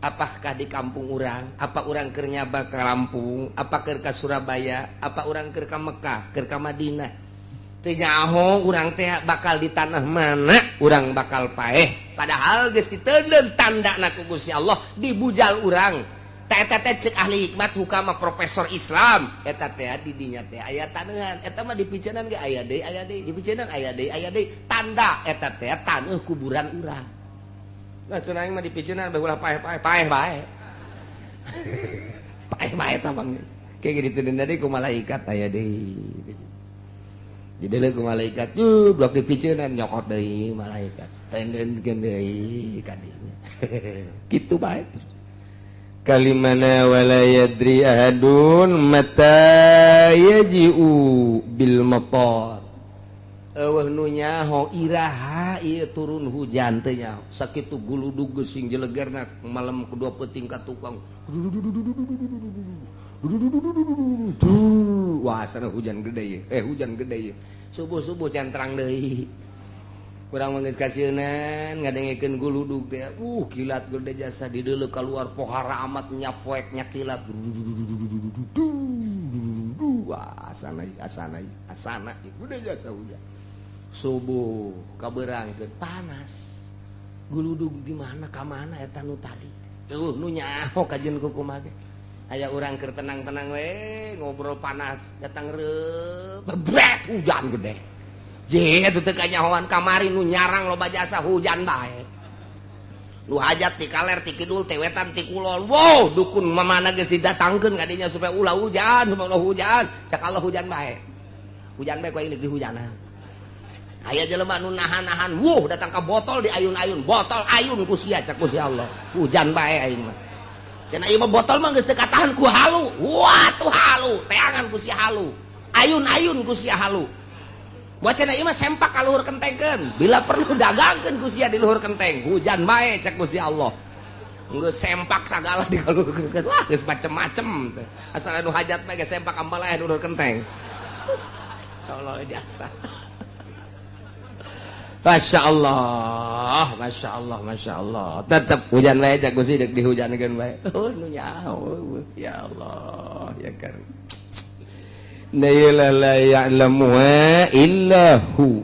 apakah di kampung urang, apa urang keur nyaba ke Lampung, apa keur ka Surabaya, apa urang keur ka Mekah, keur ka Madinah. Teu nyaho urang teh bakal di tanah mana urang bakal paeh, padahal geus diteundeun tandana ku Gusti Allah dibujal urang. Teh eta teh cek ahli hikmat hukama profesor Islam, eta teh di dinya teh aya taneuhan, eta mah dipiceunan ge aya deui, aya deui, dipiceunan aya deui, aya deui, tanda eta teh taneuh kuburan urang. Nah, cenah aing mah dipiceunan bae ulah paeh-paeh, paeh bae, paeh bae eta mah. Kayak gitu deui ku malaikat aya deui. Jadi ku malaikat tuh blok dipiceunan, nyokot deui malaikat, tendenkeun deui ka dinya, kitu bae terus. Kalimana, wala yadri ahadun mata yaji'u bil matar, eueuh nu nyaho iraha ieu turun hujan teh nyaho. Sakitu guludug geusing jelegerna malam kedua peuting ka tukang, wah sana hujan gede ye, eh hujan gede ye. Subuh-subuh centrang deui. Kurang mah geus kasieunan ngadengekeun guludug teh, kilat gede jasa dideuleu keluar pohara amat nyapoek nyakilat. Wah, asana asana asana gede jasa hujan. Subuh kabeurangkeun panas. Guludug di mana ka mana eta nu tadi? Eueuh nu nyaho kajeun kumaha ge. Aya urang keur tenang-tenang we ngobrol panas, datang bebret hujan gede. Je, itu teu kanyahoan kamari nu nyarang loba jasa hujan bae. Nu hajat ti kaler, ti kidul, ti wetan, ti kulon. Wow, dukun mamana geus didatangkeun ka dinya supaya ulah hujan, supaya ulah hujan. Cak Allah hujan bae. Hujan bae ku aing dihujanan. Aya jelema nu nahan-nahan, wuh datang ka botol diayun-ayun, botol ayun ku sia, cak ku si Allah. Hujan bae aing mah. Cenah ieu mah botol mah geus teu katahan ku halu. Wah, tuh halu, teangan ku sia halu. Ayun-ayun ku sia halu. Buat cenah ieu mah sempak ka luhur kentengkeun. Bila perlu dagangkeun ku sia di luhur kenteng. Hujan bae cak ku si Allah. Geus sempak sagala di luhur kenteng. Wah, geus macem-macem teh. Asal anu hajat mah geus sempak ambalaya di luhur kenteng. Allah jasa. Masya Allah, Masya Allah, Masya Allah. Tetap hujan bae cak Gusti, deuk dihujankeun bae. Oh, nu nyaho. Ya Allah, ya kan. La la ya'lamuha illa hu.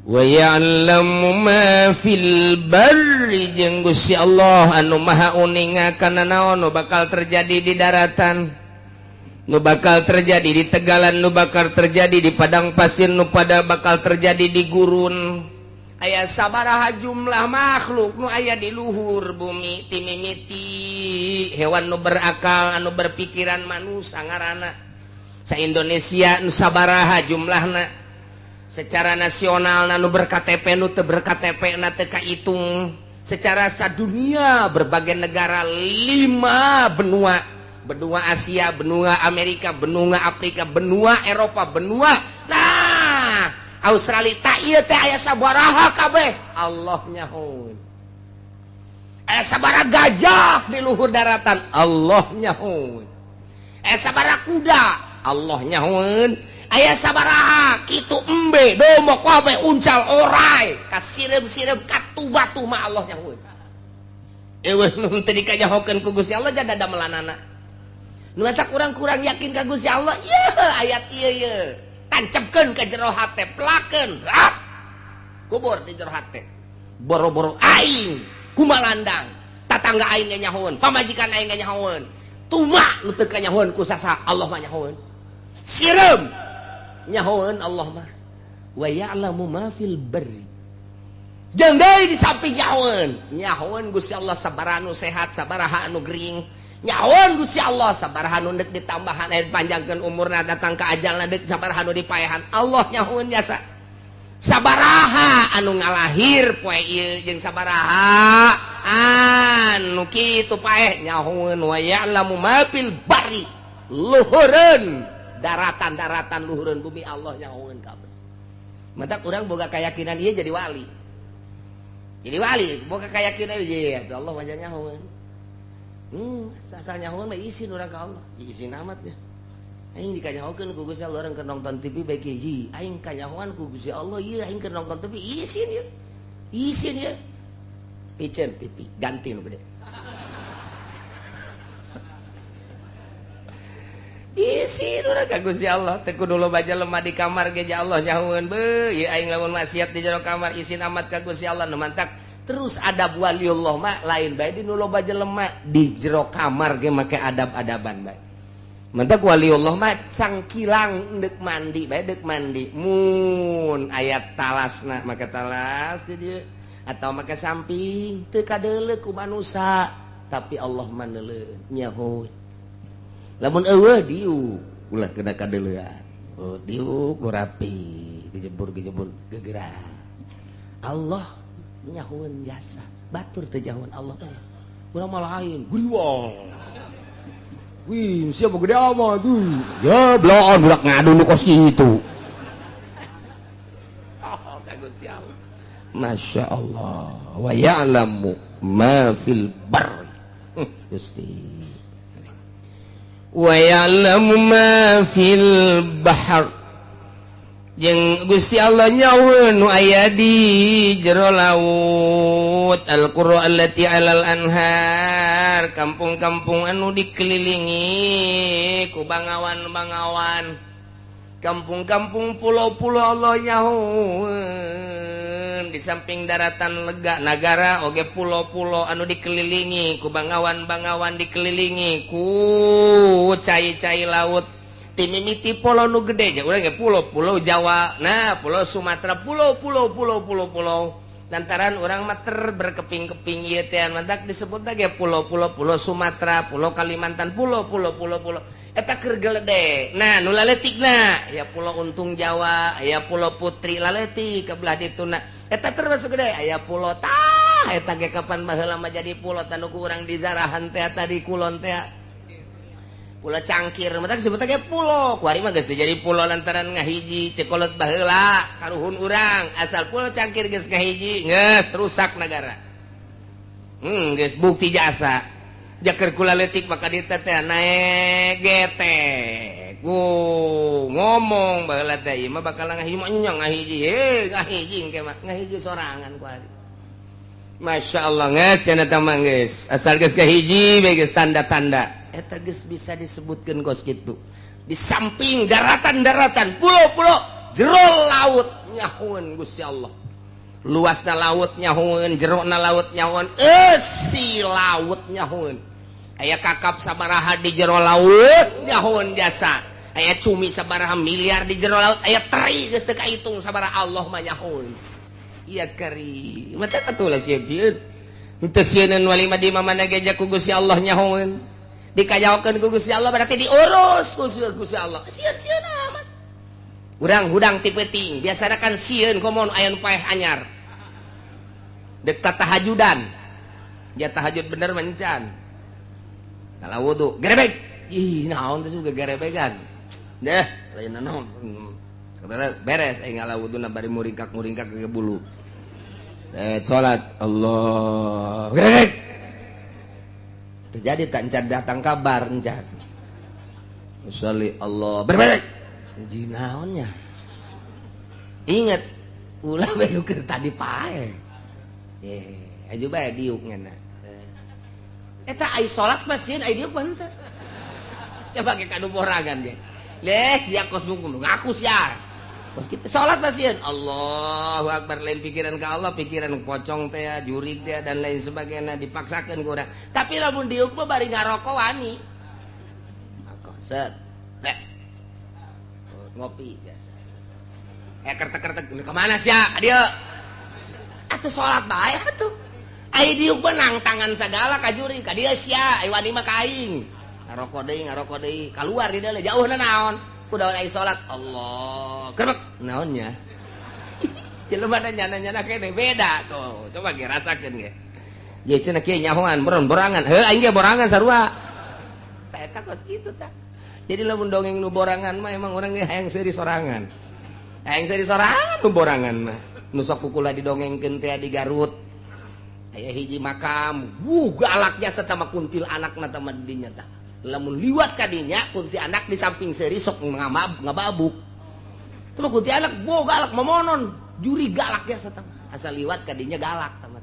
Wa ya'lamu ma fil barri, jeung Gusti Allah anu maha uninga kana naon nu bakal terjadi di daratan, nu bakal terjadi di tegalan, nu bakal terjadi di padang pasir, nu pada bakal terjadi di gurun. Aya sabaraha jumlah makhluk nu aya di luhur bumi, timimiti hewan nu berakal, anu berpikiran, manusia ngaranna. Sa Indonesia nu sabaraha jumlahna secara nasional, nu ber-KTP, nu teu ber-KTP na teu kahitung. Secara sadunia, berbagai negara, lima benua, benua Asia, benua Amerika, benua Afrika, benua Eropa, benua nah Australia, tak iya teh aya sabaraha kabeh Allah nyahoeun. Aya sabaraha gajah di luhur daratan, Allah nyahoeun. Aya sabaraha kuda, Allah nyahoeun. Aya sabaraha kitu embe, domba, kabeh, uncal, orai, kasireum-sireum katu batu mah Allah nyahoeun. Eueuh nu teu dikanyahokeun ku Gusti Allah jada damelanana. Nu eta kurang-kurang yakin ka Gusti Allah. Ye ayat ieu ye tancapkeun ka jero hate, pelakeun rat kubur di jero hate. Boro-boro aing kumalandang, tatangga aing ge nyahoeun, pamajikan aing ge nyahoeun, tuma nu teu kanyahoeun ku sasa, Allah mah nyahoeun. Sireum nyahoeun Allah mah. Wa ya'lamu ma fil barri, jeung deui di samping nyahoeun, nyahoeun Gusti Allah sabaraha nu sehat, sabaraha anu gering. Nyahoeun Gusti Allah sabaraha nu deuk ditambahan, aya panjangkeun umurna, datang ka ajalna deuk sabaraha nu dipaehan. Allah nyahoeun jasa sabaraha anu ngalahir poe ieu jeung sabaraha anu kitu paeh nyahoeun. Wa ya'lamu ma fil barri, luhureun daratan-daratan, luhureun bumi, Allah nyahoeun kabeh. Matak urang boga keyakinan ieu jadi wali, jadi wali boga keyakinan ieu Allah mah nyahoeun. Asal nyahoeun mah isin urang ka Allah, isin amat ya. Aing dikanyahokeun ku Gusti Allah, urang keur nonton TV bae hiji. Aing kanyahoan ku Gusti Allah ieu, aing keur nonton TV isin ya. Isin ya. Piceun TV, ganti nu gede. Isin urang ka Gusti Allah, teu kudu loba jelema di kamar ge Allah nyahoeun beuh, ieu aing lamun maksiat di jero kamar isin amat ka Gusti Allah. Nu mantak terus adab waliullah mah lain bae di nu loba jelema, di jero kamar ge make adab-adaban bae. Mantak waliullah mah cangkilang deuk mandi bae, deuk mandi mun aya talasna make talas di dieu atau make samping, teu kadeuleu ku manusa tapi Allah mah neuleuh nyaho. Lamun eueuh diuk ulah kena kadeuleuan, oh diuk nu rapi, gejebur-gejebur gegerak. Allah nyahoeun jasa batur teu nyahoeun Allah. Urang mah lain guriwang. Wih, siapa gede amat tuh ya, bloon budak ngadu nu kos kitu. Oh, ka Gusti Allah. Masya Allah. Wa ya'lamu ma fil barri. Gusti. Wa ya'lamu ma fil bahr, jeung Gusti Allah nyahoeun nu aya di jero laut. Al-qura allati alal anhar, kampung-kampung anu dikelilingi ku bangawan-bangawan, kampung-kampung, pulau-pulau, Allah nyahoeun. Di samping daratan lega nagara oge pulau-pulau anu dikelilingi ku bangawan-bangawan, dikelilingi ku cai-cai laut. Timimiti pulau nu gede nya urang ge pulau, pulau Jawa, nah pulau Sumatera, pulau pulau pulau pulau pulau. Lantaran urang mah ter berkeping-keping ieu teh, mantak disebut ge pulau-pulau, pulau Sumatera, pulau Kalimantan, pulau pulau pulau pulau eta keur gelede. Nah, nu laletikna ya Pulau Untung Jawa, aya Pulau Putri laletik ke belah dituna, eta termasuk gede. Aya pulau tah eta ge kapan baheula mah jadi pulau tanu ku urang di zarahan teh tadi kulon teh, Pulau Cangkir, mata disebut ge pulau. Kuari mah geus jadi pulau lantaran ngahiji. Cek kolot baheula, karuhun urang, asal Pulau Cangkir geus ngahiji, geus rusak negara. Geus bukti jasa jaker kula leutik maka dieu teh naek getek. Ngomong baheula teh, ieu mah bakal ngahiji mah nya ngahiji, heh, ngahiji engke mah ngahiji sorangan kuari. Masya Allah, geus cenah teh mah, geus asal geus ngahiji bae geus tanda-tanda eta geus bisa disebutkeun kos kitu. Di samping daratan-daratan, pulau-pulau, jero laut nyahoeun Gusti Allah, luasna laut nyahoeun, jerona laut nyahoeun, eusi laut nyahoeun, aya kakap sabaraha di jero laut nyahoeun jasa, aya cumi sabaraha miliar di jero laut, aya teri geus teu kahitung sabaraha, Allah mah nyahoeun. Iya kari mata atuh lah sieun-sieun henteu sieun wali mah di mana ge ku Gusti Allah nyahoeun, dikajaokeun ku Gusti Allah, berarti diurus ku Gusti Allah. Sieun-sieun amat urang hudang ti peuting biasana kan sieun komo aya nu paeh anyar dek tahajudan, dia tahajud bener mencan kalau wudu gerebek, ih, naon teh juga gerebegan deh, lain naon. Beres aing ngala wuduna bari muringkak-muringkak ke bulu, eh, salat, Allah, gerebek terjadi tak encan datang kabar encan. Sholli, Allah, berbalik jinaonnya, inget ulah bae nu keur tadi pae, eh, aju bae diuk nya. Eta ai salat mah sieun, ai diuk mah henteu. Coba ke kanu borangan ge leh sia, kos ngaku sia kos kita salat mah sieun, Allahu akbar, lain pikiran ke Allah, pikiran pocong teh, jurig teh, dan lain sebagainya, dipaksakeun ku urang. Tapi lamun diuk mah bari ngarokok wani. Set, les ngopi biasa, eh, kertek-kertek, kemana sih ya dia atuh, salat bae atuh. Ai diuk benang tangan segala ka juri ka dieu sia, ai wani mah ka aing. Ngarokok deui, ngarokok deui, keluar di dalam jauh naon kuda ai salat, Allah, kerbek naonnya jelema nyana-nyana kene beda tuh. Coba ge rasakeun ge. Jadi cenah kieu nyahoan boron borangan, heuh, aing ge borangan sarua. Tah, eta kos kitu tah. Jadi lamun dongeng nu borangan mah emang urang ge hayang seuri sorangan, hayang seuri sorangan nu borangan mah. Nu sok kukula didongengkeun teh di Garut aya hiji makam, wuh, galaknya serta mah kuntil anakna tah dinya tah. Lamun liwat kadinya kunti anak di samping seuri sok ngababuk. Tuh kunti anak bo galak memonon juri galaknya serta asal liwat kadinya galak tamat.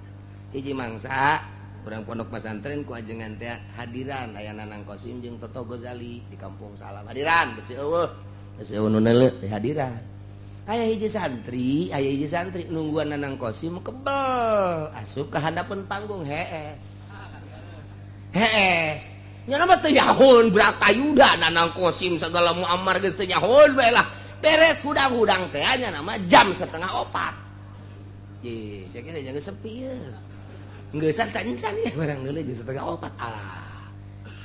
Hiji mangsa urang pondok pesantren ku ajengan teh hadiran, aya Nanang Kosim jeung Toto Gozali di Kampung Salam hadiran, besi eueuh, besi eueuh nu neuleuh di hadiran. Aya hiji santri, aya hiji santri nungguan Nanang Kosim kebel, asup ke handapeun panggung, hees hees nya mah teu nyahoon Bratayuda, Nanang Kosim, segala Muammar geus teu nyahoon bae lah. Beres hudang-hudang teh nya nama jam 3.30. Ye, saya kira jangan sepi ya. Nggak encan ya barang dulu jam 3.30. Alah,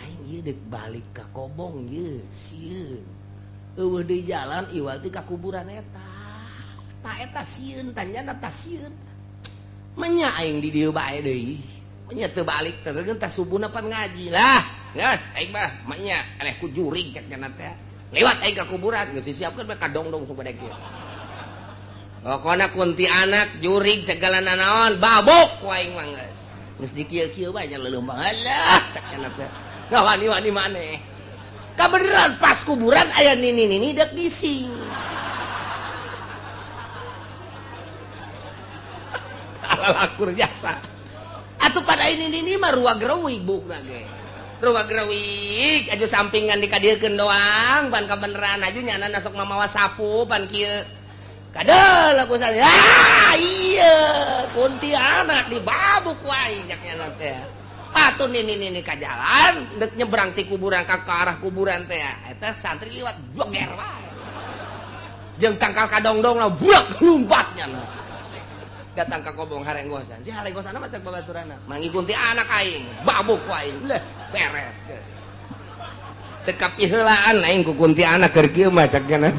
aing ieu dek balik ka Kobong ye, sieun. Eueuh di jalan iwal ti ka kuburan eta. Ta eta sieun, tanyana ta sieun. Menya aing di dieu bae deui. Menya teu balik teh teh subuhna pan ngaji lah. Geus aing mah menya eleh ku jurig cek nya teh. Lewat aing ka kuburan geus disiapkeun bae kadongdong supaya kieu. Pokona kunti anak jurig segala nanaon babok ku aing mah geus. Geus dikieu-kieu bae nya leuleum, alah cek nya teh. Ngawani-wani maneh. Kabeneran pas kuburan aya nini-nini dek gising. Lakur jasa. Atuh pada ini nini mah ruag reuwig bukna ge. Ruag reuwig aju sampingan dikadiekeun doang pan kabeneran aju nyana sok mamawa sapu pan kieu. Kadel aku saya, ah iya, kuntilanak dibabuk ku aing cak nyana teh. Atuh nini nini ka jalan dek nyebrang ti kuburan ka arah kuburan teh, eta santri liwat joger wae. Jeung tangkal kadongdong lah buak lompatnya nah. Datang ka kobong harenggosan. Si harenggosan mah cek babaturana. Manggih kuntilanak aing, babuk ku aing. Leh, beres geus. Teu kapiheulaan aing ku kuntilanak keur kieu mah cek nya.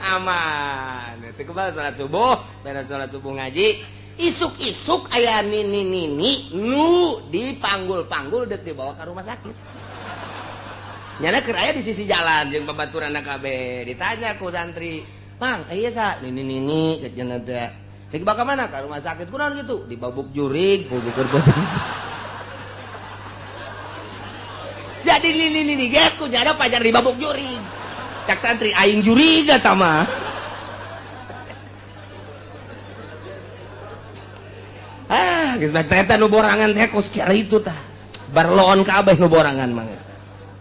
Aman. Teu kebal salat subuh, beres salat subuh ngaji. Isuk-isuk aya nini-nini nu dipanggul-panggul dek dibawa ke rumah sakit. Nyana keur aya di sisi jalan jeung babaturan kabeh. Ditanya ku santri, "Mang, iya sa nini-nini cek cenah teh. Cek dibawa ka mana? Ka rumah sakit. Kunaon kitu? Dibabuk jurig, bubukur beuteung." Jadi nini-nini ge ku nyada pajar dibabuk jurig. Cak santri aing jurig eta mah. Ah, geus bae eta nu borangan teh kos kieu tah. Barloon kabeh nu borangan mah geus.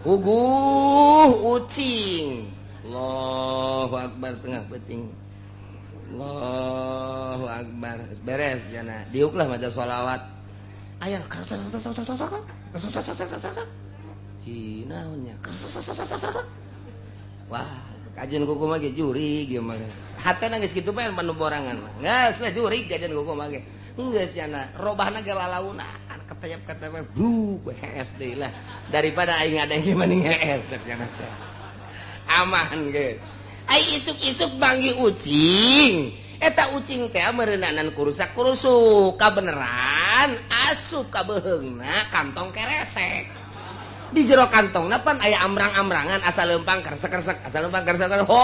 Uguh ucing. Allahu akbar tengah peuting. Allahu akbar. Geus beres jana. Diuklah maca sholawat. Aya Cina nya. Wah, kajian kuku mah ge jurig ieu mah. Hatena geus kitu bae nu borangan mah. Geus lah jurig kajian kuku mah ge. Geus jana robahna ge lalaunan ketayap-ketayap bru hees deui lah. Daripada aing ngadeng mending hees jana teh. Aman geus. Ai isuk-isuk banggi ucing. Eta ucing teh meureunanan kurusak-kurusuk kabeneran asup ka beuheungna kantong keresek. Di jero kantongna pan aya amrang-amrangan asal leumpang keresek-keresek, asal leumpang keresek. Ho,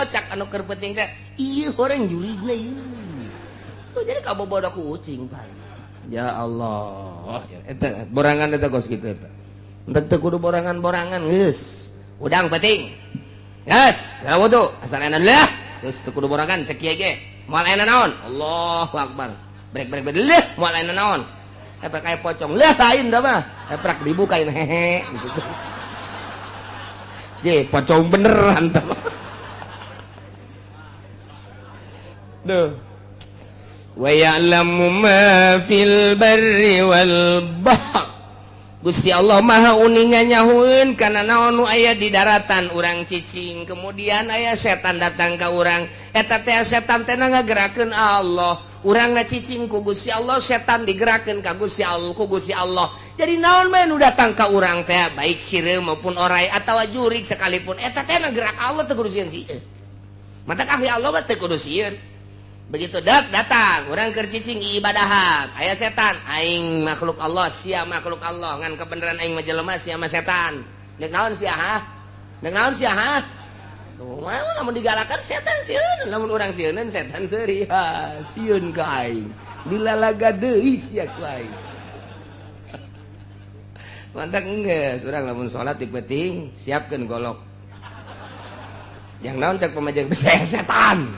cak anu keur penting teh ieu horeng jurigna ieu. Tuh jadi kabobodo ku ucing pan. Ya Allah, eta borangan eta kos kitu eta. Entek teu kudu borangan-borangan geus. Udang penting. Geus, ya wudu, asal enak lah. Geus teu kudu borangan cek kieu ge. Moal aya naon? Allahu akbar. Brek brek brek leuh moal aya naon. Epek kayak pocong lah lain dah mah. Epek dibukain hehe gitu. Je, pocong beneran dah mah. Duh. Wa ya'lamu ma fil barri wal bahr. Gusti Allah Maha uninga nyahueun kana naon nu aya di daratan urang cicing. Kemudian aya setan datang ka urang. Eta teh setan teh ngagerakeun Allah. Urang ngacicing ku Gusti Allah, setan digerakkeun ka Gusti Allah, ku Gusti Allah. Jadi naon bae nu datang ka urang teh baik sireum maupun orai atawa jurig sekalipun eta teh gerak Allah teu kudu sieun sieun. Matak ahli Allah mah teu kudu sieun. Begitu dak datang urang keur cicing ibadahan, aya setan, aing makhluk Allah, sia makhluk Allah, ngan kebenaran aing mah jelema sia mah setan. Deuk naon sia ha? Deuk naon sia ha? Kumaha lamun digalakan setan sieun, lamun urang sieuneun setan seuri, ha sieun ka aing. Dilalaga deui sia ku aing. Mantak geus urang lamun salat di peuting siapkeun golok. Yang naon cek pamajikan setan.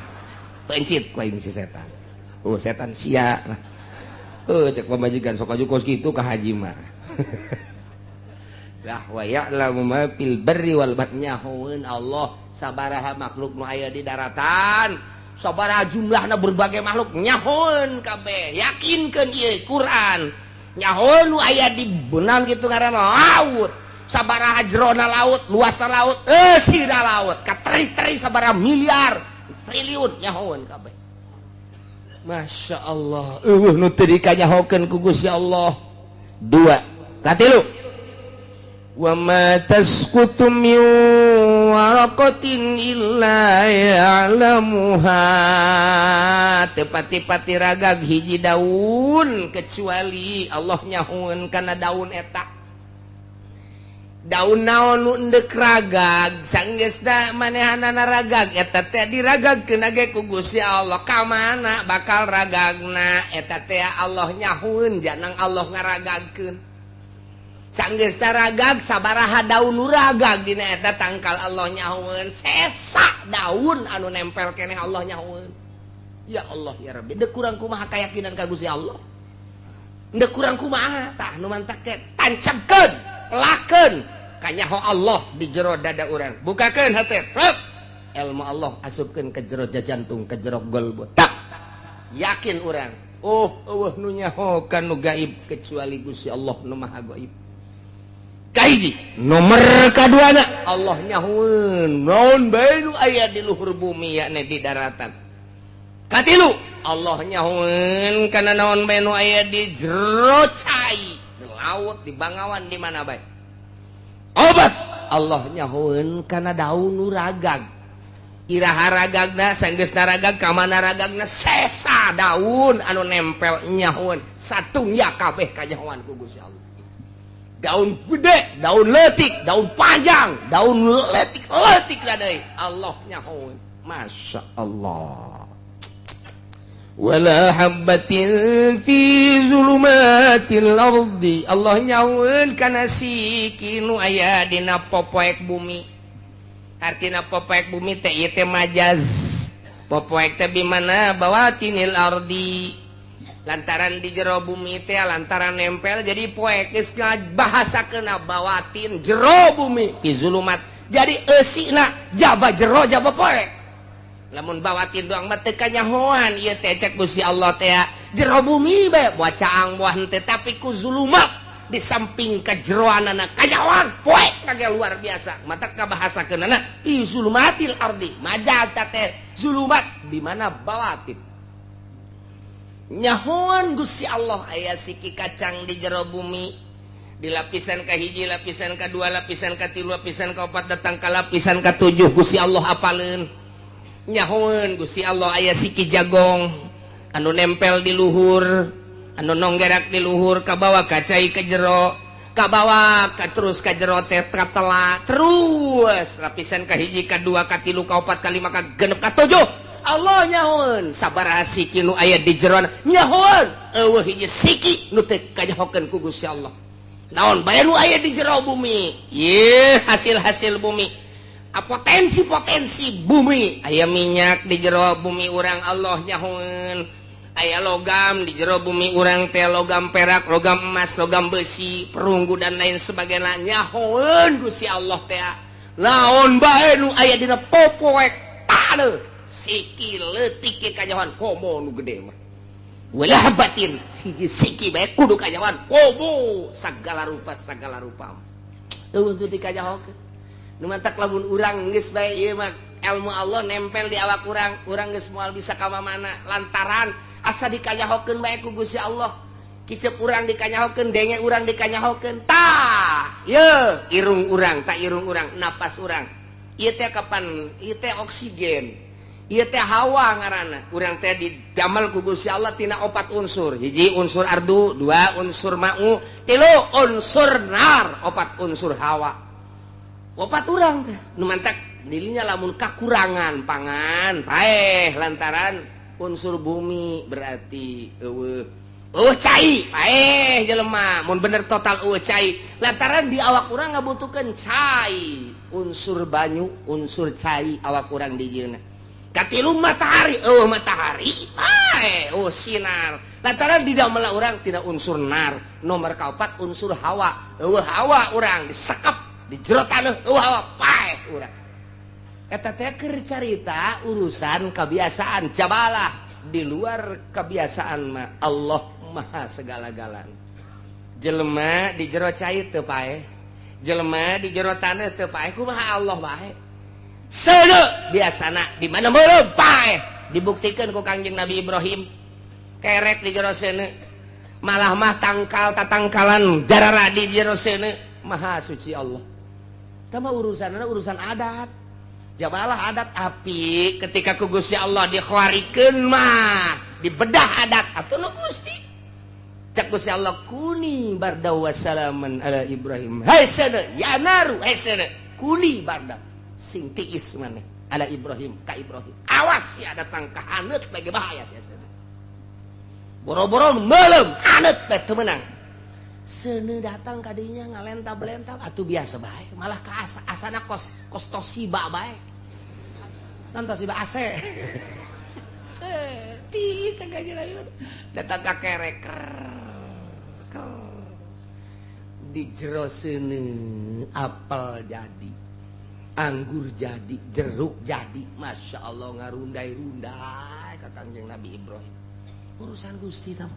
Pencit ku aing si setan. Oh setan sia lah. Oh cek pamajikan sok aju kos kitu ka haji mah. Lah wa ya'lamu ma fil barri wal bahri nyahoeun Allah sabaraha makhluk nu aya di daratan, sabaraha jumlahna berbagai makhluk nyahoeun kabeh. Yakinkeun ieu Quran. Nyahoeun nu aya di beunang kitu ngaranna laut. Sabaraha jerona laut, luasna laut, eusina laut, kateri-teri sabaraha miliar, triliun nyahoeun kabeh. Masya Allah, eueuh nu teu dikanyahokeun ku Gusti Allah. Dua, katilu. Wa ma tasqutu min waraqatin illa ya'lamuha. Teu pati-pati ragag hiji daun kecuali Allah nyahoeun kana daun eta. Daun naon nu endek ragag sanggeusna manehanana ragag eta teh diragagkeun ge ku Gusti Allah. Ka mana bakal ragagna eta teh Allah nyahoeun janang Allah ngaragagkeun. Sanggeusna ragag sabaraha daun nu ragag dina eta tangkal Allah nyahoeun. Sesa daun anu nempel keneh Allah nyahoeun. Ya Allah ya Rabbi, deuk kurang kumaha keyakinan ka Gusti Allah. Deuk kurang kumaha tah nu mantak teh tancapkeun, lakeun kanyaho Allah di jero dada urang. Bukakeun hate, rep. Ilmu Allah asupkeun ke jero jantung, ke jero golbu. Tak yakin urang. Oh, eueuh nu nyaho ka nu gaib kecuali Gusti Allah nu Maha Gaib. Kahiji, nomor kaduana Allah nyahoeun naon bae nu aya di luhur bumi yakni di daratan. Katilu, Allah nyahoeun kana naon bae nu aya di jero cai, di laut, di bangawan, di mana bae. Opat, Allah nyahoeun kana daun nu ragag. Iraha ragagna, sanggeusna ragag ka mana ragagna, sesa daun anu nempel nyahoeun satungya kabeh kanyahoan ku Gusti Allah. Daun gede, daun leutik, daun panjang, daun leutik leutik lah deui, Allah nyahoeun. Masya Allah. Wala habbatin fi zulumatil ardi, Allah nyahoeun kana siki nu aya dina popoek bumi. Artina popoek bumi teh ieu teh majaz. Popoek teh bimana bawatinil ardi, lantaran di jero bumi teh, lantaran nempel jadi poek, geus bahasa kena bawatin jero bumi, fi zulumat, jadi eusina jaba jero jaba poek. Lamun bawatin doang mah teu kanyahoan ieu teh. Cek Gusti Allah teh jero bumi bae, buah caang, buah henteu, tapi ku zulumat di samping kejeroanana kanyahoan poek kage luar biasa. Mata kabahasakeunana fi zulumatil ardi, majaz teh zulumat di mana bawatin. Nyahoan Gusti Allah aya siki kacang di jero bumi, di lapisan kahiji, lapisan kedua, lapisan katilu, lapisan keempat, datang ke lapisan ketujuh, Gusti Allah apaleun. Nyahoan Gusti Allah aya siki jagong anu nempel di luhur, anu nonggerak di luhur, kabawa kacai ke jero, kabawa ka terus ka jero teh katela terus lapisan kahiji, kadua, katilu, kaopat, kalima, kagenep, katujuh. Allah nyahoan sabaraha siki nu aya di jero, nyahoan euweuh hiji siki nu teu kanyahokeun ku Gusti Allah. Naon bae nu aya di jero bumi ye, hasil-hasil bumi, potensi-potensi bumi, aya minyak di jero bumi urang, Allah nyahoan aya logam di jero bumi urang teh, logam perak, logam emas, logam besi, perunggu, dan lain sebagainya. Nyahoan Gusti Allah teh naon bae nu aya dina popoek taneuh, siki leutik ge kanyahoan, komo nu gede mah. Wala habbatin, hiji siki bae kudu kanyahoan, komo sagala rupa, segala rupa euweuh teu dikanyahokeun. Nu mantak lamun urang geus bae ieu mah ilmu Allah nempel di awak urang, urang geus moal bisa ka mana lantaran asa dikanyahokeun bae ku Gusti Allah. Kicep urang dikanyahokeun, denge urang dikanyahokeun, tah ye irung urang, tah irung urang, napas urang ieu teh kapan ieu teh oksigen, ieu teh hawa ngaranna. Urang teh didamel ku Gusti Allah tina opat unsur: hiji unsur ardu, dua unsur ma'u, tilu unsur nar, opat unsur hawa. Opat urang teh. Nu mantak dirinya lamun kakurangan pangan paeh lantaran unsur bumi, berarti euweuh euweuh cai, paeh jelema mun bener total euweuh cai, lantaran di awak urang ngabutuhkeun cai, unsur banyu, unsur cai awak urang dijieunna. Katilu matahari, euweuh matahari paeh, euweuh sinar, lantaran di damel urang tidak unsur nar. Nomor kaopat unsur hawa, euweuh hawa urang disekep di jero taneuh, euweuh hawa, paeh urang. Eta teh keur carita urusan kebiasaan. Jabalah di luar kebiasaan mah Allah maha segala-galana. Jelema di jero cai teu paeh, jelema di jero taneuh teu paeh, kumaha Allah bae? Seuneu biasana di mana meureum paeh. Dibuktikan ku Kangjeng Nabi Ibrahim, kerek di jero seuneu, malah mah tangkal tatangkalan jarara di jero seuneu. Maha suci Allah. Tama urusan urusan adat, jabalah adat api ketika ku Gusti Allah dikhawarikeun mah dibedah adat atuh nu Gusti. Cak Gusti Allah, kuni barda wassalaman ala Ibrahim. Hai seuneu ya naru, hai seuneu, kuni barda, sing tiis maneh, ala Ibrahim, ka Ibrahim. Awas ya datang ka haneut bagi bahaya sia seuneu. Boro-boro meuleum, haneut bae teu meunang. Seuneu datang kadinya ngalentap-lentap atuh biasa bae, malah ka asa asana kos kos Toshiba bae. Nan Toshiba AC. Ti sengaja datang ka kerek di jero seuneu, apel jadi, anggur jadi, jeruk jadi. Masya Allah, ngarundai-rundai ka Kangjeng Nabi Ibrahim. Urusan Gusti tama.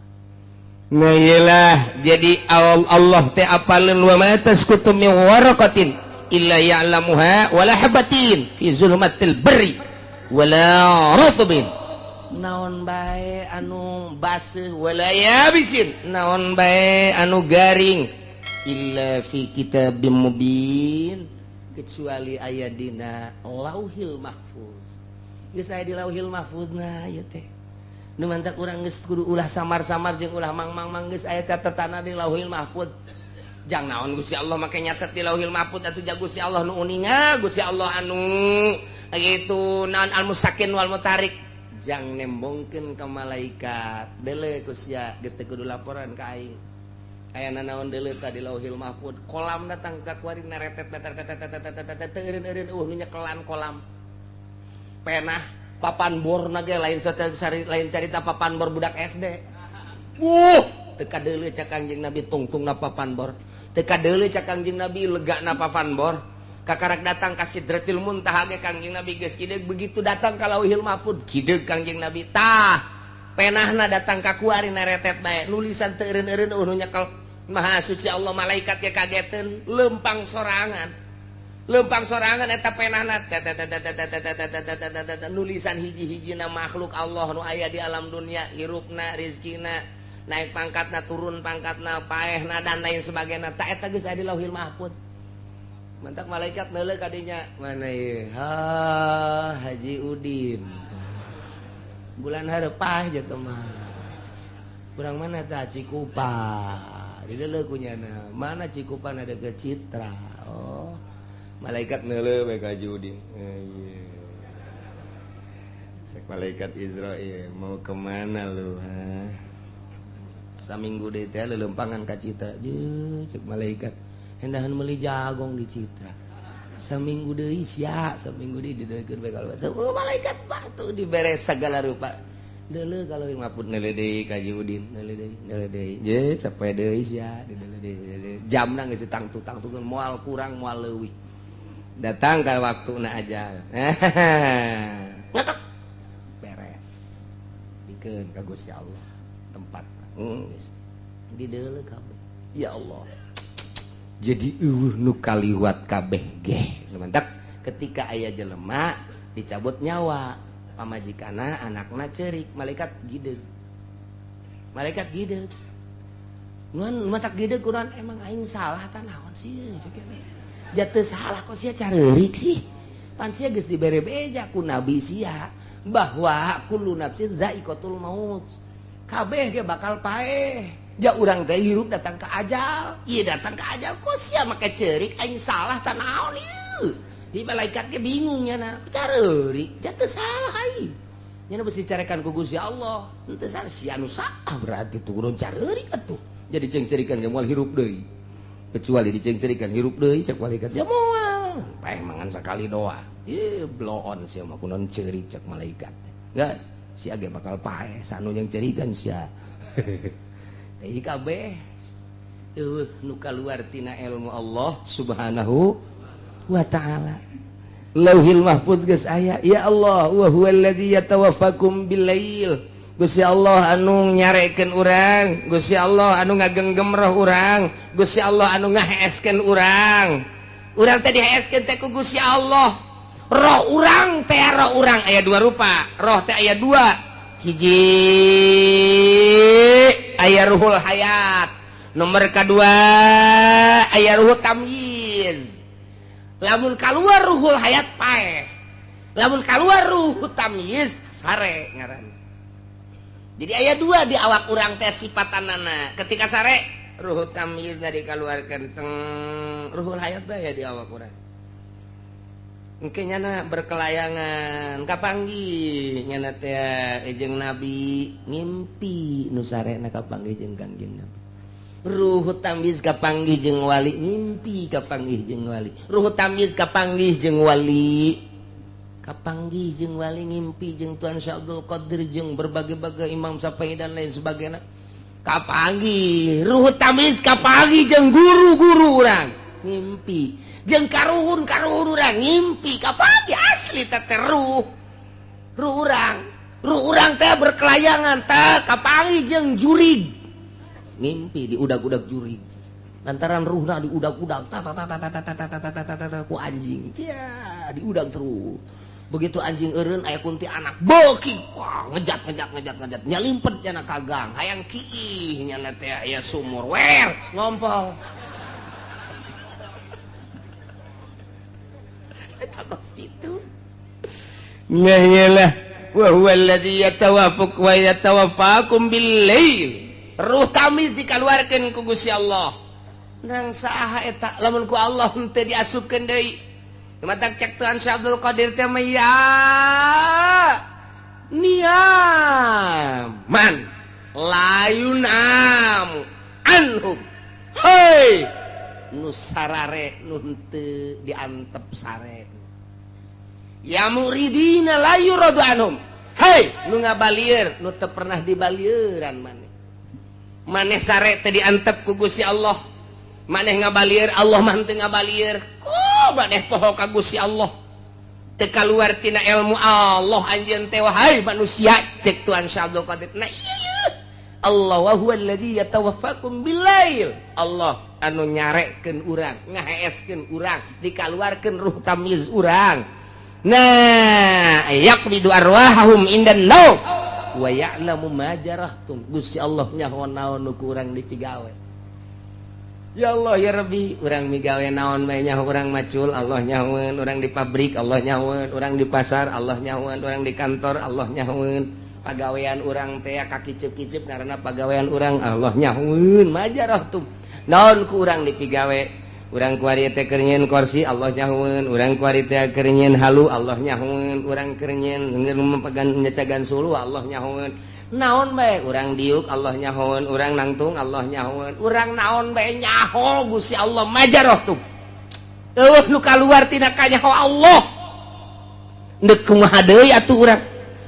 Nah iyalah, jadi Allah teh apaleun wa ma tasqutu min waraqatin illa ya'lamuha wala habatin fi zulmatil barri wala rutbin. Naon bae anu baseuh, wala yabisin, naon bae anu garing, illa fi kitabim mubin, kecuali aya dina Lauhil Mahfuz. Geus aya di Lauhil Mahfuz. Nah, ieu teh nu mantak urang geus kudu ulah samar-samar jeung ulah mang-mang-mang. Geus aya catetanna di Lauhil Mahfuz. Jang naon Gusti Allah make nyatet di Lauhil Mahfuz atuh? Ja Gusti Allah nu uninga, Gusti Allah anu itu naon, al musakin wal mutarik, jang nembongkeun ka malaikat. Deuleu ku sia, geus teu kudu laporan ka aing. Aya nanaon, deuleu tadi Lauhil Mahfuz. Kolam datang ka kuari, neretet teu eureun-eureun, nu nyekelan kolam penah papan bor ge lain lain carita papan bor budak SD. Teu kadeuleu cak Kangjeng Nabi tungtungna papan bor, teu kadeuleu cak Kangjeng Nabi legana papan bor. Kakarak datang ka Sidratil Muntaha ge Kangjeng Nabi geus kideug. Begitu datang ka Lauhil Mahfuz, kideug Kangjeng Nabi. Tah, penahna datang ka kuari, neretet bae nulisan teu eureun-eureun, nu nyekel Maha Suci Allah. Malaikat ge kageteun, lempang sorangan, lempang sorangan eta penahna, nulisan hiji-hijina makhluk Allah nu aya di alam dunia, hirupna, rizkina, naik pangkatna, turun pangkatna, paehna, dan lain sebagainya. Tak, eta geus aya di Lauhil Mahfuz. Mantak malaikat neuleuh kadinya, mana ieu? Ha, Haji Udin bulan hareup gitu mah. Kurang mana tah? Cikupa dideuleu kunyana. Mana Cikupa? Ada ke Citra. Oh, malaikat neuleuh bae ka Haji Udin. Eh, iya. Cek malaikat Izrail, "Mau kemana lu, ha?" Saminggu deui teh lelempangan ka Citra. Je, cek malaikat, hendahan meuli jagong di Citra. Saminggu deui sia, saminggu deui dideuleukeun bae. Kalau oh, malaikat batu dibere segala rupa. Deuleu kalau maput, neuleuh deui ka Haji Udin, neuleuh deui, neuleuh deui. Je, sapoe deui sia, dideuleuh deui. Jamna geus tangtu-tangtukeun, moal kurang moal leuwih. Datang ka waktuna aja. Ngetok. Beres. Dikeun ka Gusti Allah tempat. Geus. Dideuleu kabeh. Ya Allah. Jadi euweuh nu kaliwat kabeh ge. Mantap ketika aya jelema dicabut nyawa, pamajikana, anakna cerik, malaikat gideg. Malaikat gideg. Nuan matak gideg kuran, emang aing salah ta naon sih? Jatuh salah kok sia careurik sih? Pan sia geus dibere beja ku nabi sia bahwa kullu nafsin zaiqatul maut. Kabeh ge bakal paeh. Ja urang teh hirup datang ke ajal. Ieu datang ke ajal kok sia make ceurik, aing salah ta naon ieu? Di malaikat ge bingung nya, na careurik, jatuh salah aing. Nya besi dicarekan ku Gusti Allah. Henteu salah, sia nu salah berarti turun careurik atuh. Jadi ceng-cerikan ge moal hirup deui. Kecuali diceng-cerikan hirup deui cek malaikat. Ya moal. Paeh mangan sakali doa. Ih, bloon sia mah, kunaon ceurik cek malaikat. Gas, sia ge bakal paeh sanu yang cerikan sia. Teh kabeh euweuh nu kaluar tina ilmu Allah Subhanahu wa Ta'ala. Lauhil Mahfuz geus aya. Ya Allah, wa huwallazi yatawaffakum billail. Gusti Allah anu nyarekeun urang, Gusti Allah anu ngagenggem roh urang, Gusti Allah anu ngaheeskeun urang. Urang teh diheeskeun teh ku Gusti Allah. Roh urang teh, roh urang aya dua rupa. Roh teh aya dua. Hiji aya ruhul hayat, nomor kedua aya ruhul tamyiz. Lamun keluar ruhul hayat, paeh. Lamun keluar ruh tamyiz, sare ngaran. Jadi aya dua di awak urang teh sifatanana. Ketika sare, ruh tamyiz dikeluarkan teng, ruhul hayat ya di awak urang. Engke nyana berkelayangan, kapanggih nyana teh jeung nabi, ngimpi nu sarena kapanggih jeung Kangjeng Nabi. Ruh tamyiz kapanggih jeung wali, ngimpi kapanggih jeung wali. Ruh tamyiz kapanggih jeung wali, kapanggih jeung wali, ngimpi jeung Tuan Syekh Abdul Qadir, jeung berbagai-bagai Imam Syafi'i dan lain sebagainya. Kapanggih ruh tamyiz, kapanggih jeung guru-guru urang, ngimpi jeung karuhun karuhun urang, ngimpi kapanggih asli teh. Ruh, ruh urang, ruh urang teh berkelayangan teh kapanggih jeung jurig, ngimpi di udag-udag jurig lantaran ruhna diudag-udag ta ta ta ta ta ta ta ta ta ta ta ta ku anjing cia, diudag terus. Begitu anjing eureun aya kunti anak beuki, wah, ngejat ngejat ngejat ngejat, nyalimpet nyana ka gang, hayang kiih nyana teh aya sumur, wer ngompol. Eta kos kitu. Nah iyalah, wa huwa alladzi yatawaffaq wa yatawaffakum bil lail. Ruh tamyiz dikaluarkeun ku Gusti Allah. Nang saha eta lamun ku Allah henteu diasupkeun deui. Matak cek Tuhan Syekh Abdul Qadir teh mah ya niaman layun am anhum. Hei, nu sarare nu henteu diantep sare. Ya muridina la yuradu anhum. Hei, nu ngabalieur nu teu pernah dibalieuran maneh. Maneh sare teh diantep ku Gusti Allah. Maneh ngabalieur Allah mah henteu ngabalieur. Ku maneh poho ka Gusti Allah. Teu kaluar tina ilmu Allah anjeun teh wahai manusia, cek Tuhan Syekh Abdul Qadir. Nah iya, Allah wa huwa alladzi yatawaffakum billail. Allah anu nyarekeun urang, ngaheeskeun urang, dikaluarkeun ruh tamyiz urang. Nah, yaqbidu arwahahum indan naum wa ya'lamu ma jarahtum. Gusti Allah nyaho naon nu ku urang dipigawe. Ya Allah ya Rabbi, urang migawe naon bae nyaho, urang macul Allah nyahoeun, urang di pabrik Allah nyahoeun, urang di pasar Allah nyahoeun, urang di kantor Allah nyahoeun. Pagawean urang teh kakiceup-kiceup karena pagawean urang Allah nyahoeun. Majarahtum. Naon ku urang dipigawe? Urang kuari teh keur nyieun kursi Allah nyahoeun, urang kuari teh keur nyieun halu Allah nyahoeun, urang keur nyieun memegan nyecagan sulu Allah nyahoeun. Naon bae urang diuk Allah nyahoeun, urang nangtung Allah nyahoeun, urang naon bae nyaho Gusti Allah majarahtum. Eueuh nu kaluar tina kanyaho Allah. Deuk kumaha deui atuh urang?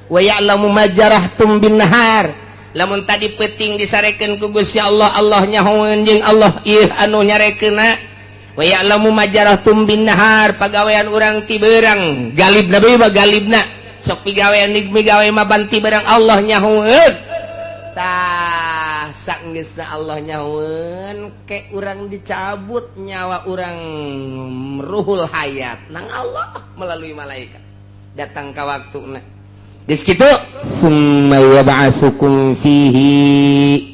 Wa ya'lamu ma jarahtum bin nahar. Lamun tadi peuting disarekeun ku Gusti Allah, Allah nyahoeun jeung Allah ieu anu nyarekeunna. Wa ya'lamu ma jarahtum bin nahar, pagawean urang ti beurang, galibna bae mah galibna. Sok pigawean migawe mah banti beurang Allah nyahoeun. Tah saenggeusna Allah nyahoeun ke urang dicabut nyawa urang ruhul hayat nang Allah melalui malaikat. Datang ka waktuna. Geus kitu summa yab'atsukum fihi.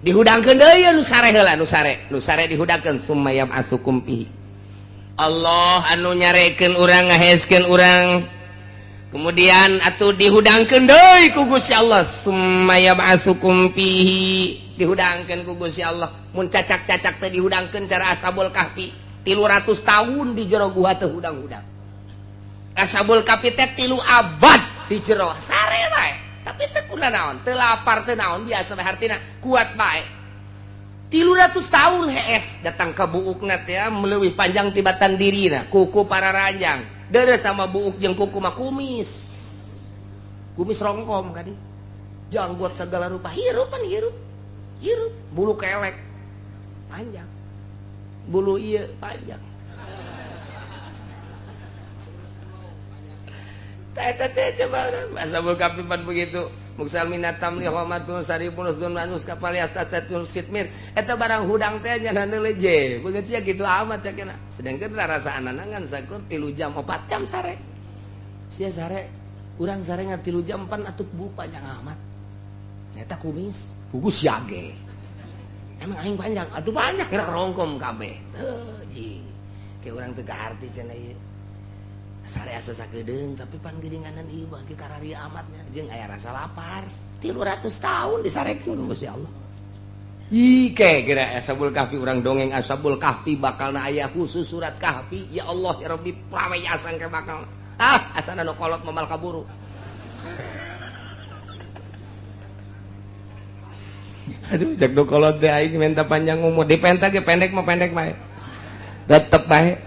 Dihudangkeun deui nu sare heula, nu sare dihudangkeun summa yab'atsukum fihi. Allah anu nyarekeun urang, ngaheskeun urang. Kemudian atuh dihudangkeun deui ku Gusti Allah summa yab'atsukum fihi. Dihudangkeun ku Gusti Allah. Mun cacak-cacak teh dihudangkeun cara Ashabul Kahfi 300 tahun di jero gua teh hudang-hudang. Ashabul Kahfi teh 3 abad di jero sare bae. Tapi teu kuna naon, teu lapar teu naon, biasa bae, hartina kuat bae. 300 tahun hees datang ka buukna teh meleuwih panjang tibatan dirina, kuku para ranjang. Deres sama buuk jeung kuku mah kumis. Kumis rongkom kadi. Janggot segala rupa, hirup pan hirup. Hirup, bulu kelek panjang. Bulu ieu panjang. Teh teh coba Ashabul Kahfi pan begitu. Muksal minatam li homatun saribun usdun manus kapal yastasatun skitmir. Eta barang hudang teh nya leje. Begitu sia kitu amat cakena. Sedangkan rasa anangan sakur 3 jam 4 jam sare. Sia sare, urang sare ngan 3 jam pan atuh bu panjang amat. Eta kumis, kugus siage. Emang aing panjang, atuh panjang rongkom kabeh. Teu ji. Ke urang teu kaharti cenah ieu. Sare asa sakedeung tapi pan geuninganan ieu bagi kararia amatnya jeung aya rasa lapar. 300 tahun disarekeun ku Gusti Allah. Ih ke geura Ashabul Kahfi urang dongeng Ashabul Kahfi bakalna aya khusus surat Kahfi. Ya Allah ya Rabbi prawe asang ke bakal. Ah asana nu kolot moal kaburu. Aduh cek nu kolot teh aing minta panjang umur dipenta ge pendek mah pendek bae. Tetep bae.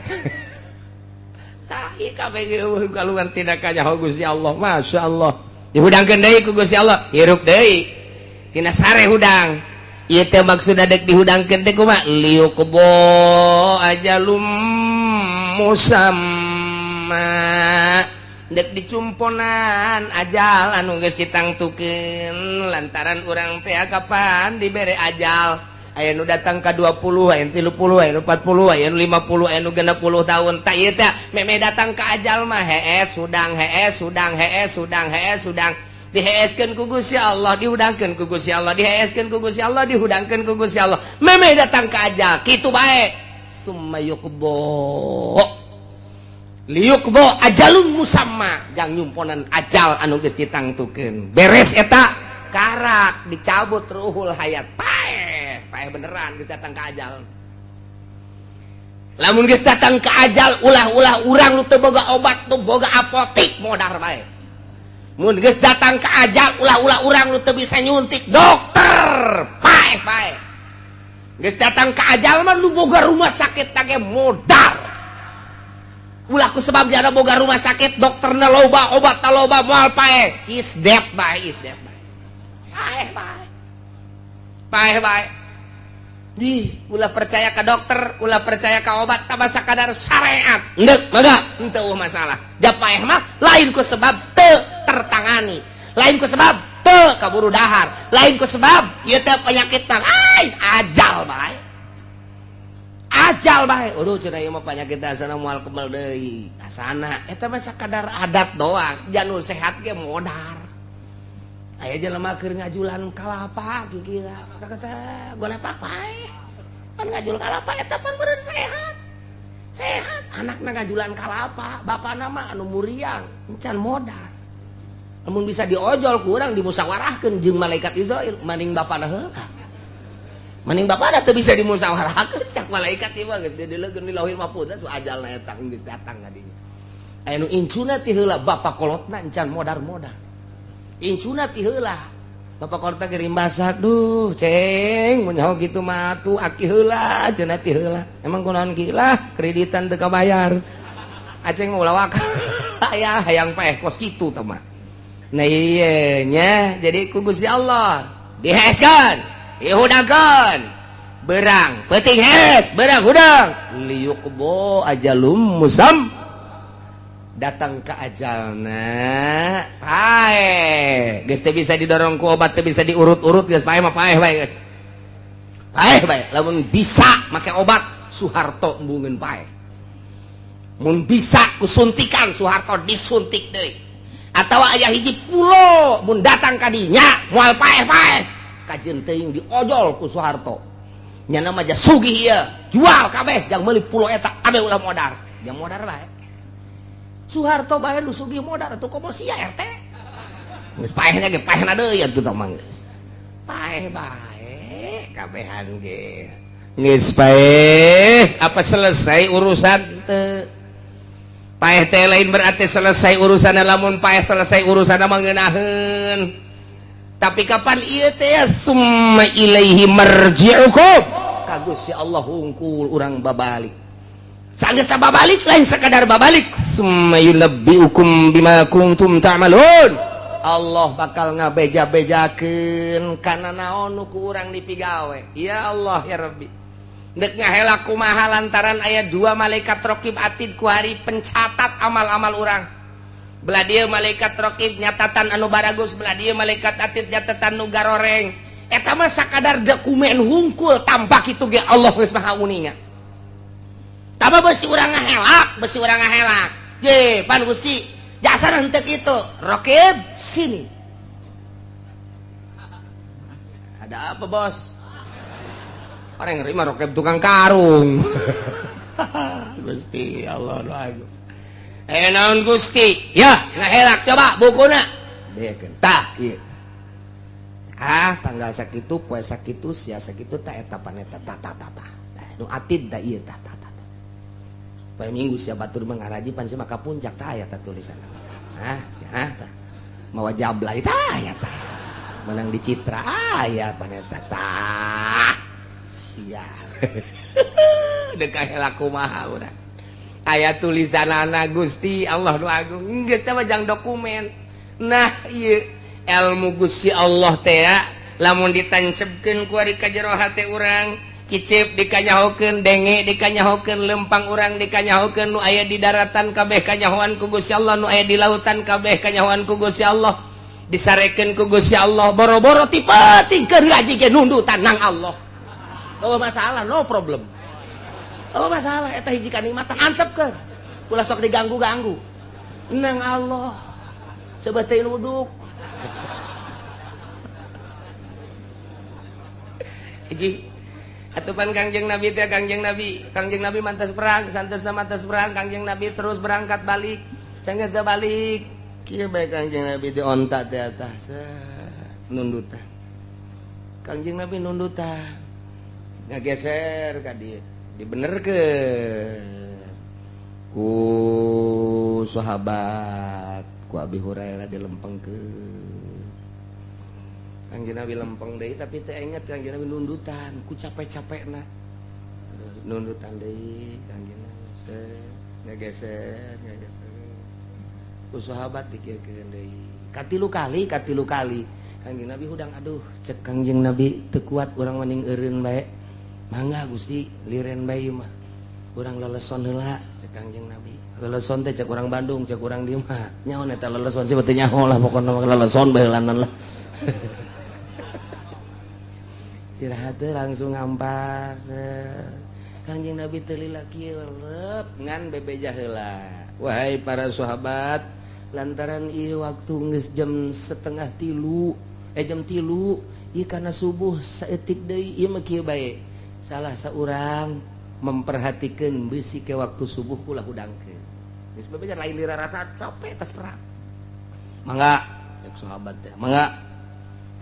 Kaluar tidak kanyaho Gusti Allah. Masya Allah. Dihudangkeun deui ku Gusti Allah, hirup deui. Tina sare hudang. Ieu teh maksudna dek dihudangkeun teh kumaha? Liyuqdo ajalum musamma. Dek dicumponan ajal anu geus ditangtukeun lantaran urang teh kapan dibere ajal. Aya nu datang ka 20, aya nu 30, aya nu 40, aya nu 50, aya nu 60 tahun. Tak ieu teh memeh datang ka ajal mah hees hudang, hees hudang, hees hudang, hees hudang, diheeskeun ku Gusti Allah, dihudangkeun ku Gusti Allah, diheeskeun ku Gusti Allah, dihudangkeun ku Gusti Allah. Memeh datang ka ajal kitu bae. Summa yuqda liyuqda ajalun musamma, jang nyumponan ajal anu geus ditangtukeun. Beres eta, karak dicabut ruhul hayat, paeh, paeh beneran geus datang ka ajal. Lamun geus datang ka ajal, ulah-ulah urang nu teu boga obat, nu boga apotik, modar bae. Mun geus datang ka ajal, ulah-ulah urang nu teu bisa nyuntik, dokter, paeh, paeh. Geus datang ka ajal mah, nu boga rumah sakit tage modar. Ulah ku sebab jada boga rumah sakit, dokterna loba, obat loba, moal paeh. Is dead bae, is dead bae, paeh bae, paeh bae. Di ulah percaya ke dokter, ulah percaya ke obat, tambah sakadar syariat endek mangga, henteu masalah. Paeh mah lain ku sebab teu tertangani, lain ku sebab teu kaburu dahar, lain ku sebab ieu teh penyakit, lain, ajal bae, ajal bae. Aduh, cenah, ieu mah penyakit asana moal kebal deui asana. Eta mah sakadar adat doang. Janur sehat ge modar. Aya jelema keur ngajulan kalapa kikira kata golepak paeh. Pan ngajul kalapa eta pan meureun sehat sehat. Anakna ngajulan kalapa, bapana mah anu muriang encan modar. Lamun bisa diojol kurang dimusyawarahkeun jeung malaikat Izrail, maning bapana heula, maning bapana teu bisa dimusyawarahkeun. Cak malaikat ieu mah geus dideleukeun di Lauhil Mahfuz tu ajalna eta geus datang ka dinya. Aya nu incuna ti heula, bapak kolotna encan modar-modar. Incuna ti heula, bapak kolotna ge rimbasa. "Duh, Ceng, mun nyaho kitu mah atuh aki heula," cenah ti heula. "Emang kunaon?" "Ki lah kreditan teu kabayar." Aceng mah ulah waka aya hayang paeh kos kitu tah mah. Nah, iya nya, jadi ku Gusti Allah diheskeun, dihudangkeun, berang peuting hes, berang hudang, liyuqdo ajalum musam, datang ke ajalna paeh. Geus teu bisa didorong ku obat, teu bisa diurut-urut, geus paeh mah paeh bae, geus paeh bae. Lamun bisa make obat, Soeharto embungeun paeh. Mun bisa ku suntikan, Soeharto disuntik deui. Atau aya hiji pulo, mun datang ka dinya moal paeh-paeh, kajeun teuing diojol ku Soeharto. Nyana mah sugih ieu, jual kabeh jang meuli pulo eta, abe ulah modar, jang modar bae. Soeharto bae nu sugih modar atuh, komo sia RT geus paehna ge paehna deui atuh tah mah, geus paeh bae kabehan ge geus paeh. Apa selesai urusan teu? Paeh teh lain berarti selesai urusan. Lamun paeh selesai urusan mah ngeunaheun, tapi kapan ieu teh? Summa ilaihi marji'ukum, ka Gusti Allah hungkul urang babalik. Sanggeus babalik, lain sekadar babalik, summa yunabbiukum bima kuntum ta'malun. Allah bakal ngabeja-bejakeun kana naon nu ku urang dipigawe. Ya Allah ya Rabbi, dek ngahela kumaha lantaran aya dua malaikat rokib atid ku hari pencatat amal-amal urang. Belah dieu malaikat rokib nyatatan anu baragus, belah dieu malaikat atid nyatatan nu garoreng. Eta mah sakadar dokumen hungkul, tanpa kitu ge Allah geus maha uninga. Tama besi urang ngahelak, besi urang ngahelak je pan Gusti jasa henteu kitu. "Rokib, sini." "Ada apa, Bos?" Orang yang nerima rokib tukang karung. Gusti Allah nu agung. "Eh, naon, Gusti?" "Ya, ngahelak, coba bukuna." Bekeun tah ieu. Ah, tanggal sakitu, poe sakitu, sia sakitu, tah eta paneta, tah tah tah tah. Nu atid tah ieu, tah tah tah. Poe Minggu sia batur mengaraji pan sia maka puncak, tah aya tah tulisan. Ah, sia tah. Mawa jablay tah aya tah. Menang di Citra aya paneta tah. Sia. Dek kahela kumaha urang. Aya tulisanana Gusti Allah nu agung. Geus teh mah jang dokumen. Nah, ieu ilmu Gusti Allah teh lamun ditancepkeun ku ari ka jero hate urang, kicip dikanyahokeun, denge dikanyahokeun, lempang urang dikanyahokeun, nu aya di daratan kabeh kanyahoan ku Gusti Allah, nu aya di lautan kabeh kanyahoan ku Gusti Allah, disarekeun ku Gusti Allah. Boro-boro ti peuting keur ngaji ge nundutan nang Allah. Oh masalah, no problem. Oh masalah eta hiji kanikmatan antepkeun. Ulah sok diganggu-ganggu. Nang Allah sebatein uduk. Hiji atupan Kangjeng Nabi teh Kangjeng Nabi mantas perang, santos mantas perang, Kangjeng Nabi terus berangkat balik. Sanggeus balik, kieu bae Kangjeng Nabi di onta teh atas nundutan. Kangjeng Nabi nundutan. Ngageser ka dieu, dibenerkeun ku sahabat, ku Abi Hurairah dilempengkeun. Kangjeng Nabi lempeng deui tapi teu inget Kangjeng Nabi nundutan ku capek-capekna. Nundutan deui Kangjeng Nabi ngageser, ngageser. Ku sahabat dikieukeun deui. Katilu kali Kangjeng Nabi hudang aduh cek Kangjeng Nabi teu kuat urang mending eureun bae. Mangga Gusti liren bae mah. Urang leleson heula cek Kangjeng Nabi. Leleson teh cek urang Bandung, cek urang di mah. Nyaho eta leleson sih teu nyaho lah pokona mah leleson bae heulanan lah. Istirahat teh langsung ngampar. Kangjeng Nabi teu lila kieu rep ngan bebeja heula. Wahai para sahabat, lantaran ieu waktu geus jam 2:30, jam 3, ieu kana subuh saeutik deui ieu mah kieu bae. Salah seorang memperhatikan besi ke waktu subuh ulah hudangkeun. Geus bebeja lain lira rasa capek tas perang. Mangga cek sahabat teh, mangga.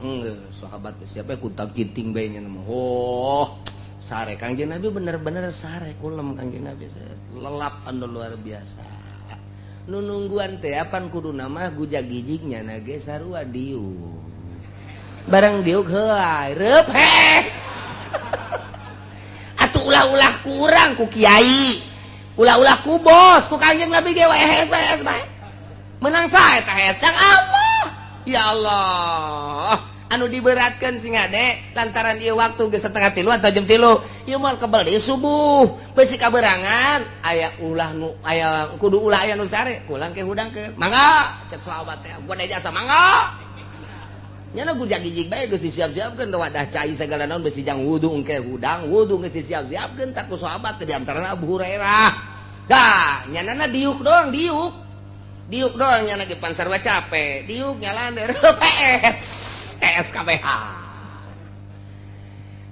Enggeus sahabat teh siapa kutak kiting bae nya mah. Oh, sare Kangjeng Nabi bener-bener sare kulem Kangjeng Nabi lelap anu luar biasa. Nu nungguan teh apan kuduna mah gujag-gijig nyana ge sarua diuk. Barang diuk heuay reup hes. Atuh ulah-ulah ku urang ku kiai, ulah-ulah ku bos, ku Kangjeng Nabi ge wae hes bae hes bae. Menang sae eta hes cang Allah. Ya Allah. Anu diberatkan sing ade lantaran ieu waktu geus 2:30 atau jam 3. Ieu moal kebel deui subuh. Besi kaberangan aya ulah nu aya kudu ulah aya nu sare, kulang ke hudang ke. Mangga cek sahabat teh, gua jasa mangga. Nyana gujag-gijig bae geus disiap-siapkeun wadah cai sagala naon besi jang wudu engke hudang, wudu geus disiap-siapkeun tak ku sahabat teh di antarana Abu Hurairah. Dah, nyanana diuk doang, diuk. Diuk doang nyana ge pan sarua capek, diuk nyalander PS, SKBH.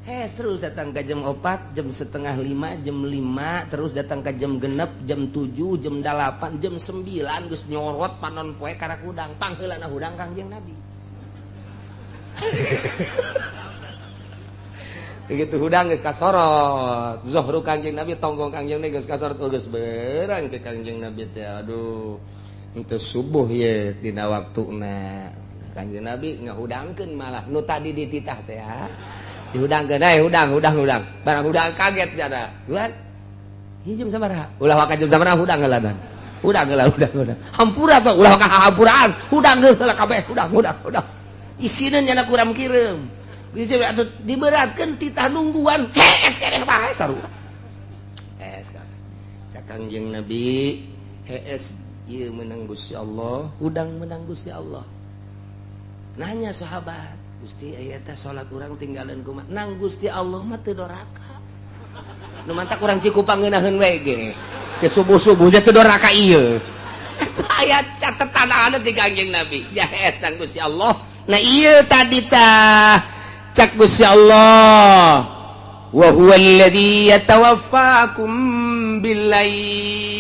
Hes terus datang ke jam 4, jam 4:30, jam 5, terus datang ke jam 6, jam 7, jam 8, jam 9 geus nyorot panon poe karak hudang, pangheulana hudang Kangjeng Nabi. Begitu hudang geus kasorot, zohru Kangjeng Nabi tonggong Kangjeng Nabi geus kasorot, oh geus berang cek Kangjeng Nabi teh, aduh henteu subuh ye dina waktuna. Kangjeng Nabi ngahudangkeun malah nu tadi dititah teh ya. Dihudangkeun eh hudang hudang hudang. Barang hudang kaget jada. Duan. Hiji jam sabaraha? Ulah waka jam sabaraha hudang heula dan. Hudang heula hudang hudang. Hampura tuh ulah waka hampuraan. Hudang heula kabeh hudang hudang hudang. Isina nyana kuram kireum. Geus atuh diberatkeun titah nungguan hees keneh bae sarua. Hees kabeh. Cak Kangjeng Nabi hees ieu meunang Gusti Allah, hudang meunang Gusti Allah. Nanya sahabat, Gusti aya teh salat urang tinggalan kumaha? Nang Gusti Allah mah teu doraka. Nu mantak urang Cikupang ngeunaheun we ge. Ke subuh-subuh teh teu doraka ieu. Eta aya catetan anu ti Kangjeng Nabi. Ya hees nang Gusti Allah. Nah ieu tadi tah cak Gusti Allah. Wa huwa alladzi yatawaffakum billail.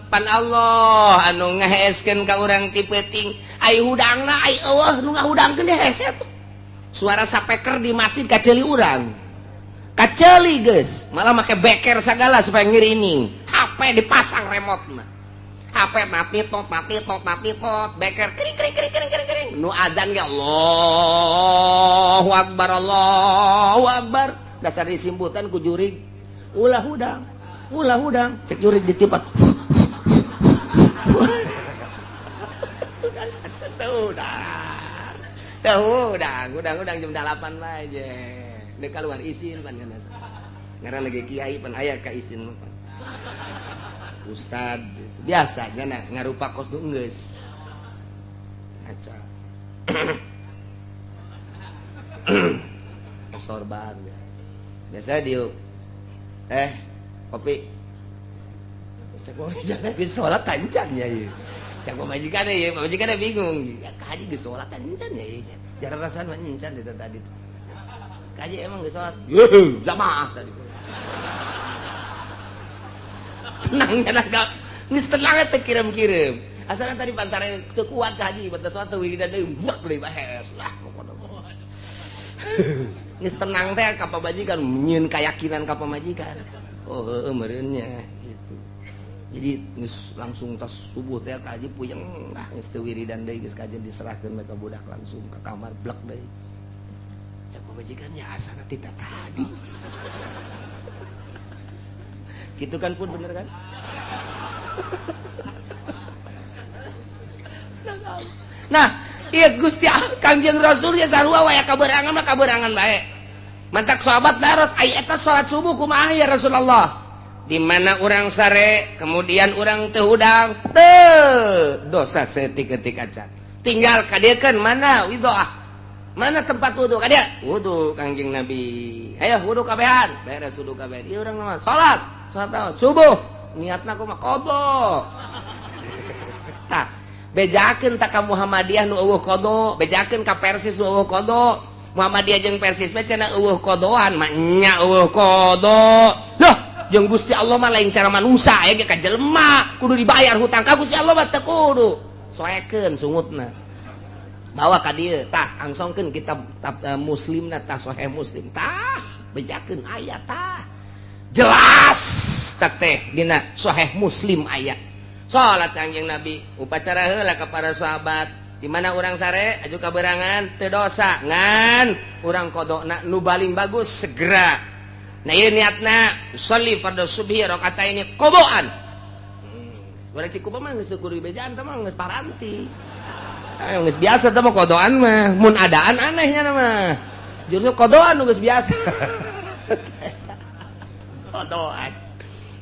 Pan Allah anu ngaheeskeun ka urang ti peuting. Ai hudangna ai eueuh nu ngahudangkeun hese tuh. Suara sapeker di masjid kaceuli urang. Kaceuli geus, malah make beker sagala supaya ngirining. HP dipasang remote-na. HP mati tot mati tot mati tot, beker kering kering kering kering kering kering. Nu adzan ge Allahu akbar Allahu akbar. Dasar disimputan ku jurig. Ulah hudang. Ulah hudang, cek jurig ditipan. Tuh, udang, udang, udang jam 8 bae je. Deuk keluar isin pan kana. Ngaran lagi kiai pan aya ka isin mah pan. Ustad biasa nya ngarupa kos nu geus. Ngaca. Sorban biasa. Biasa diuk kopi. Cek pamajikan geus salat tancan ya ieu. Cek pamajikan ieu, pamajikan bingung. Ya kaji geus salat tancan ya ieu. Jarang rasan mah encan itu tadi. Kaji emang geus salat. Yeuh, jamaah tadi. Tenangnya naga. Geus tenang teh kirim-kirim. Asalna tadi pansare teu kuat ka haji, batas salat wiridan deui buak deui bahes lah pokona. Geus tenang teh ka pamajikan, nyieun keyakinan ka pamajikan. Oh heueuh meureun nya gitu. Jadi geus langsung tas subuh teh ka haji puyeng lah geus teu wiridan deui geus kajen diserahkeun ka budak langsung ke kamar blek deui. Cek pamajikan ya asana ti tadi. Gitu kan pun bener kan? Nah, iya Gusti Kangjeng Rasul ya sarua wae kaberangan mah kaberangan bae. Mantak sahabat daros ai eta salat subuh kumaha ya Rasulullah? Di mana urang sare, kemudian urang teu hudang, teu dosa setik-etik acan. Tinggal kadiekeun mana widoah. Mana tempat wudu kadia? Wudu Kangjeng Nabi. Ayo wudu kabehan, beres wudu kabehan. Ieu urang mah salat, salat naon? Subuh. Niatna kumaha? Qadha. Tah, bejakeun tak ka Muhammadiyah nu eueuh qadha, bejakeun ka Persis nu eueuh qadha. Muhammadiyah jeung Persis mah cenah eueuh qadoan, mah nya eueuh qadha. Loh, jeung Gusti Allah mah lain cara manusia aya ge ka jelema, kudu dibayar hutang ka Gusti Allah mah teu kudu. Soekeun sungutna. Bawa ka dieu, tah angsongkeun kitab Muslimna tah Sahih Muslim. Tah, bejakeun aya tah. Jelas tah teh dina Sahih Muslim aya. Salat Kangjeng Nabi upacara heula ka para sahabat. Di mana urang sare aju kaberangan teu dosa ngan urang qadona nu baling bagus segera. Nah ieu niatna sholli fardhu subhi rakaataini qadaan. Urang Cikupa mah geus kudu dibejaan teh mah geus paranti. Geus biasa teh mah qadaan mah, mun adaan anehnya mah. Justru qadaan nu geus biasa. Qadaan.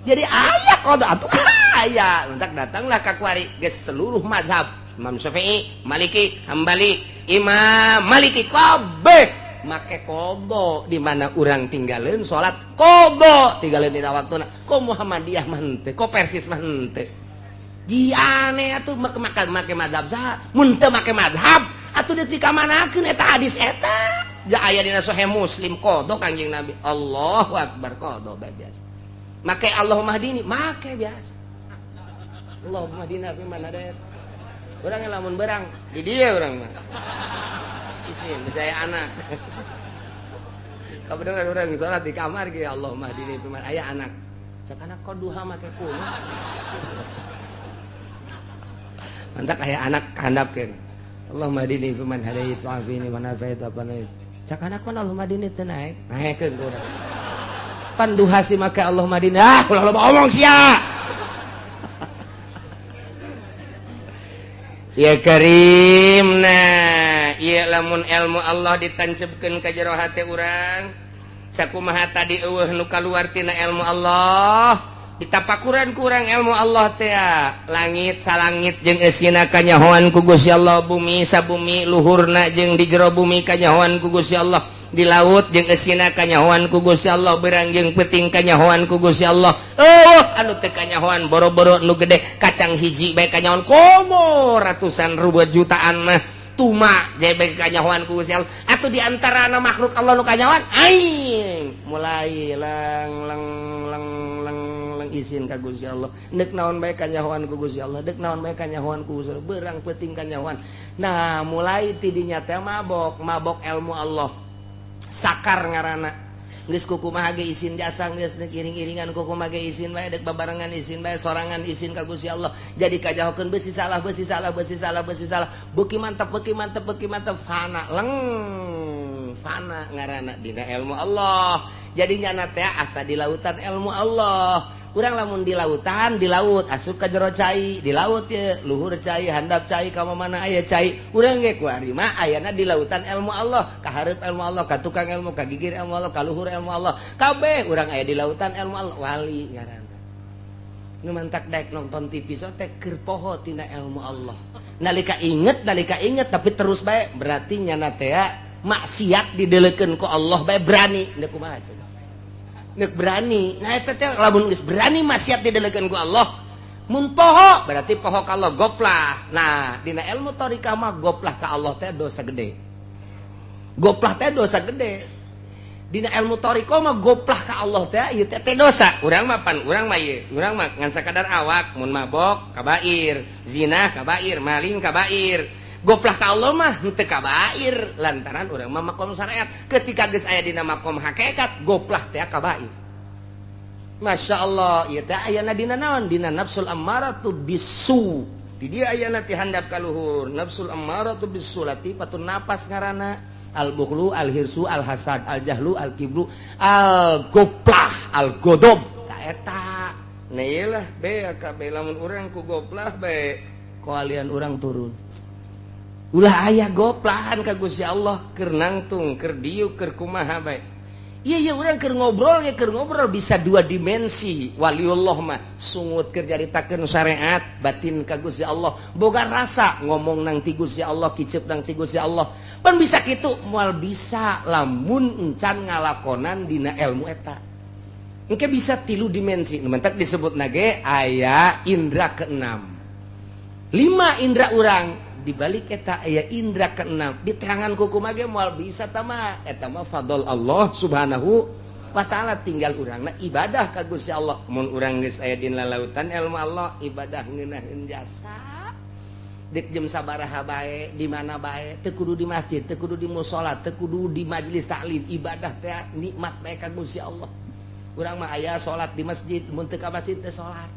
Jadi aya qada atuh aya. Entak datanglah ka kuari geus seluruh mazhab Imam Syafi'i, Maliki, Hambali, Imam Maliki kabeh make qada di mana urang tinggalin salat qada tinggalin dina waktuna. Ko Muhammadiyah mah henteu, ko Persis mah henteu. Di aneh atuh make make mazhab saha? Mun teu make mazhab atuh dipikamanakeun eta hadis eta. Ja aya dina Sahih Muslim qada Kangjeng Nabi. Allahu akbar qada bae biasa. Make Allahumma hdini, make biasa. Allahumma hdina fi man hadait. Urang lamun berang di dia urang mah. Isin saya anak. Kebetulan urang salat di kamar ge Allahumma hdini fi man aya anak. Cak anak kok duha make kuno. Mantak aya anak kandapkeun. Allahumma hdini fi man hadait wa afini man afait apa naik. Cak anak mah Allahumma hdini teu naek. Naekeun urang. Pan duha si make Allahumma hdini. Ah, ulah loba omong sia. Ya Karim nah ieu lamun ilmu Allah ditancepkeun ka jero hate urang sakumaha tadi eueuh nu kaluar tina ilmu Allah ditapakuran kurang ilmu Allah teh langit salangit jeung eusina kanyahoan ku Gusti Allah, bumi sabumi luhurna jeung di jero bumi kanyahoan ku Gusti Allah, di laut jeung eusina kanyahoan ku Gusti Allah, berang jeung peuting kanyahoan ku Gusti Allah. Oh anu teu kanyahoan boro-boro nu gede kacang hiji bae kanyahoan komo ratusan ribu jutaan mah tuma jebek kanyahoan ku Gusti Allah. Atuh di antara makhluk Allah nu kanyahoan aing mulai lang lang lang lang lang izin ka Gusti Allah deuk naon bae kanyahoan ku Gusti Allah, deuk naon bae kanyahoan ku Gusti Allah, berang peuting kanyahoan. Nah mulai tidinya teh mabok mabok ilmu Allah sakar ngaranna geus kukumaha ge izin jasa geus deuk iring-iringan kukumaha ge izin bae deuk babarengan izin bae sorangan izin ka Gusti Allah. Jadi kajahokeun beusi salah beusi salah beusi salah beusi salah beuki mantep beuki mantep beuki mantep fana leng fana ngaranna dina ilmu Allah. Jadi nyana teh asa di lautan ilmu Allah. Urang lamun di lautan di laut asup ka jero cai di laut ye luhur cai handap cai ka mana aya cai urang ge kuari mah ayana di lautan ilmu Allah, ka hareup ilmu Allah, ka tukang ilmu, ka gigir ilmu Allah, ka luhur ilmu Allah, kabeh urang aya di lautan ilmu Allah. Wali ngaranna nu mantak daek nonton TV so teh keur poho tina ilmu Allah. Nalika inget tapi terus bae berarti nyana teh maksiat didelekeun ku Allah bae berani. Deuk kumaha coba? Nek berani. Nah eta teh lamun geus berani maksiat didelekeun ku Allah. Mun poho berarti poho ka Allah goplah. Nah, dina ilmu thariqah mah goplah ka Allah teh dosa gede. Goplah teh dosa gede. Dina ilmu thariqah mah goplah ka Allah teh ieu teh dosa. Urang mah pan urang mah ieu, urang mah ngan sakadar awak mun mabok kabair, zina kabair, maling kabair. Goplah ka Allah mah henteu kabair lantaran urang mah makom syariat. Ketika geus aya dina makom hakikat, goplah teh kabair. Masya Allah, ieu teh ayana dina naon? Dina nafsul ammaratu bisu. Di dieu ayana ti handap ka luhur. Nafsul ammaratu bisu latifatun napas ngaranna. Al bukhlu, al hirsu, al hasad, al jahlu, al kibru, al goplah, al godob. Ta eta. Nah ieu lah be kabeh lamun urang ku goplah bae koalian urang turun. Ulah aya goplahan ka Gusti Allah keur nangtung, keur diuk, keur kumaha bae. Iya iya urang keur ngobrol ya keur ngobrol bisa dua dimensi. Waliullah mah sungut keur nyaritakeun syariat batin ka Gusti Allah. Boga rasa ngomong nang ti Gusti Allah, kicep nang ti Gusti Allah. Pan bisa kitu moal bisa lamun encan ngalakonan dina ilmu eta. Engke bisa tilu dimensi. Nu mentak disebut nage aya indra keenam. Lima indra urang dibalik eta aya indra keenam di tangan kuku mage moal bisa tama eta mah fadl Allah Subhanahu wa taala tinggal urangna ibadah ka Gusti Allah mun urang geus aya dina lautan ilmu Allah ibadah ngeunaheun jasa dek jam sabaraha bae di mana bae teu kudu di masjid teu kudu di musala teu kudu di majelis taklim ibadah teh nikmat bae ka Gusti Allah urang mah aya salat di masjid mun teu ka masjid teu salat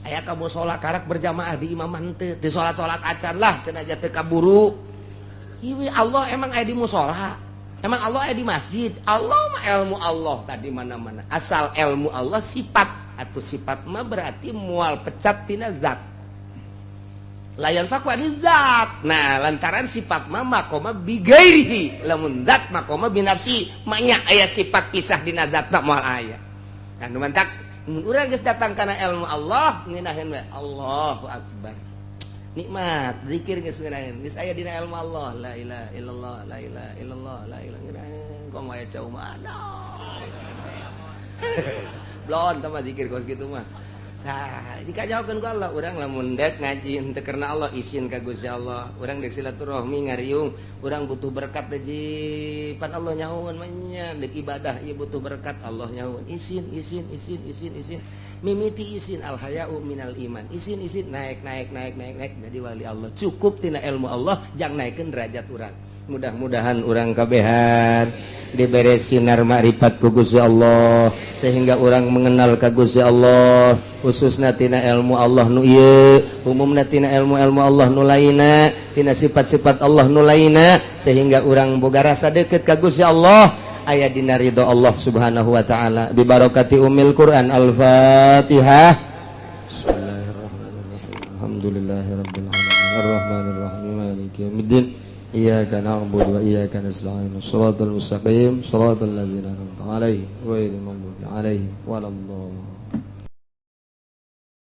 aya ka musala karak berjamaah di imaman teu di salat-salat acan lah cenah teu kaburu. Ieu Allah emang aya di musala, emang Allah aya di masjid. Allah mah ilmu Allah tadi mana-mana. Asal ilmu Allah sifat atau sifat mah berarti mual pecat tina zat. Layan fakwa di zat. Nah, lantaran sifat mah makoma bigairihi, lamun zat makoma binafsi, maknya aya sifat pisah dina zat mah moal aya. Nah, nu mantak mun urang geus datang kana ilmu Allah ngeunaheun we Allahu akbar. Nikmat zikir geus ngeunaheun geus aya dina ilmu Allah la ilaha illallah la ilaha illallah la ilaha ngeunaheun komo aya cau mah aduh. Blon tah mah zikir kos kitu mah. Tah jika jawabkeun ku Allah urang lamun dek ngaji henteu karena Allah isin ka Gusti Allah urang dek silaturahmi ngariung urang butuh berkat teh ji pan Allah nyahoeun mah nya dek ibadah ieu butuh berkat Allah nyahoeun isin isin isin isin isin mimiti isin al haya'u minal iman isin isin naik naik naik naik naik jadi wali Allah cukup tina ilmu Allah jang naikeun derajat urang. Mudah-mudahan urang kabehan dibere sinar makrifat ku Gusti Allah sehingga urang mengenal ka Gusti Allah khususna tina ilmu Allah nu ieu umumna tina ilmu-ilmu Allah nu lainna tina sifat-sifat Allah nu lainna sehingga urang boga rasa deket ka Gusti Allah aya dina ridho Allah Subhanahu wa taala bi barakati ummil Quran. Al-Fatihah. Bismillahirrahmanirrahim. Alhamdulillahirabbil alamin arrahmanirrahim maliki yaumiddin. Iyyaka na'budu wa iyyaka nasta'in. Shiratal mustaqim, shiratal ladzina an'amta 'alaihim ghairil maghdubi 'alaihim waladdallin.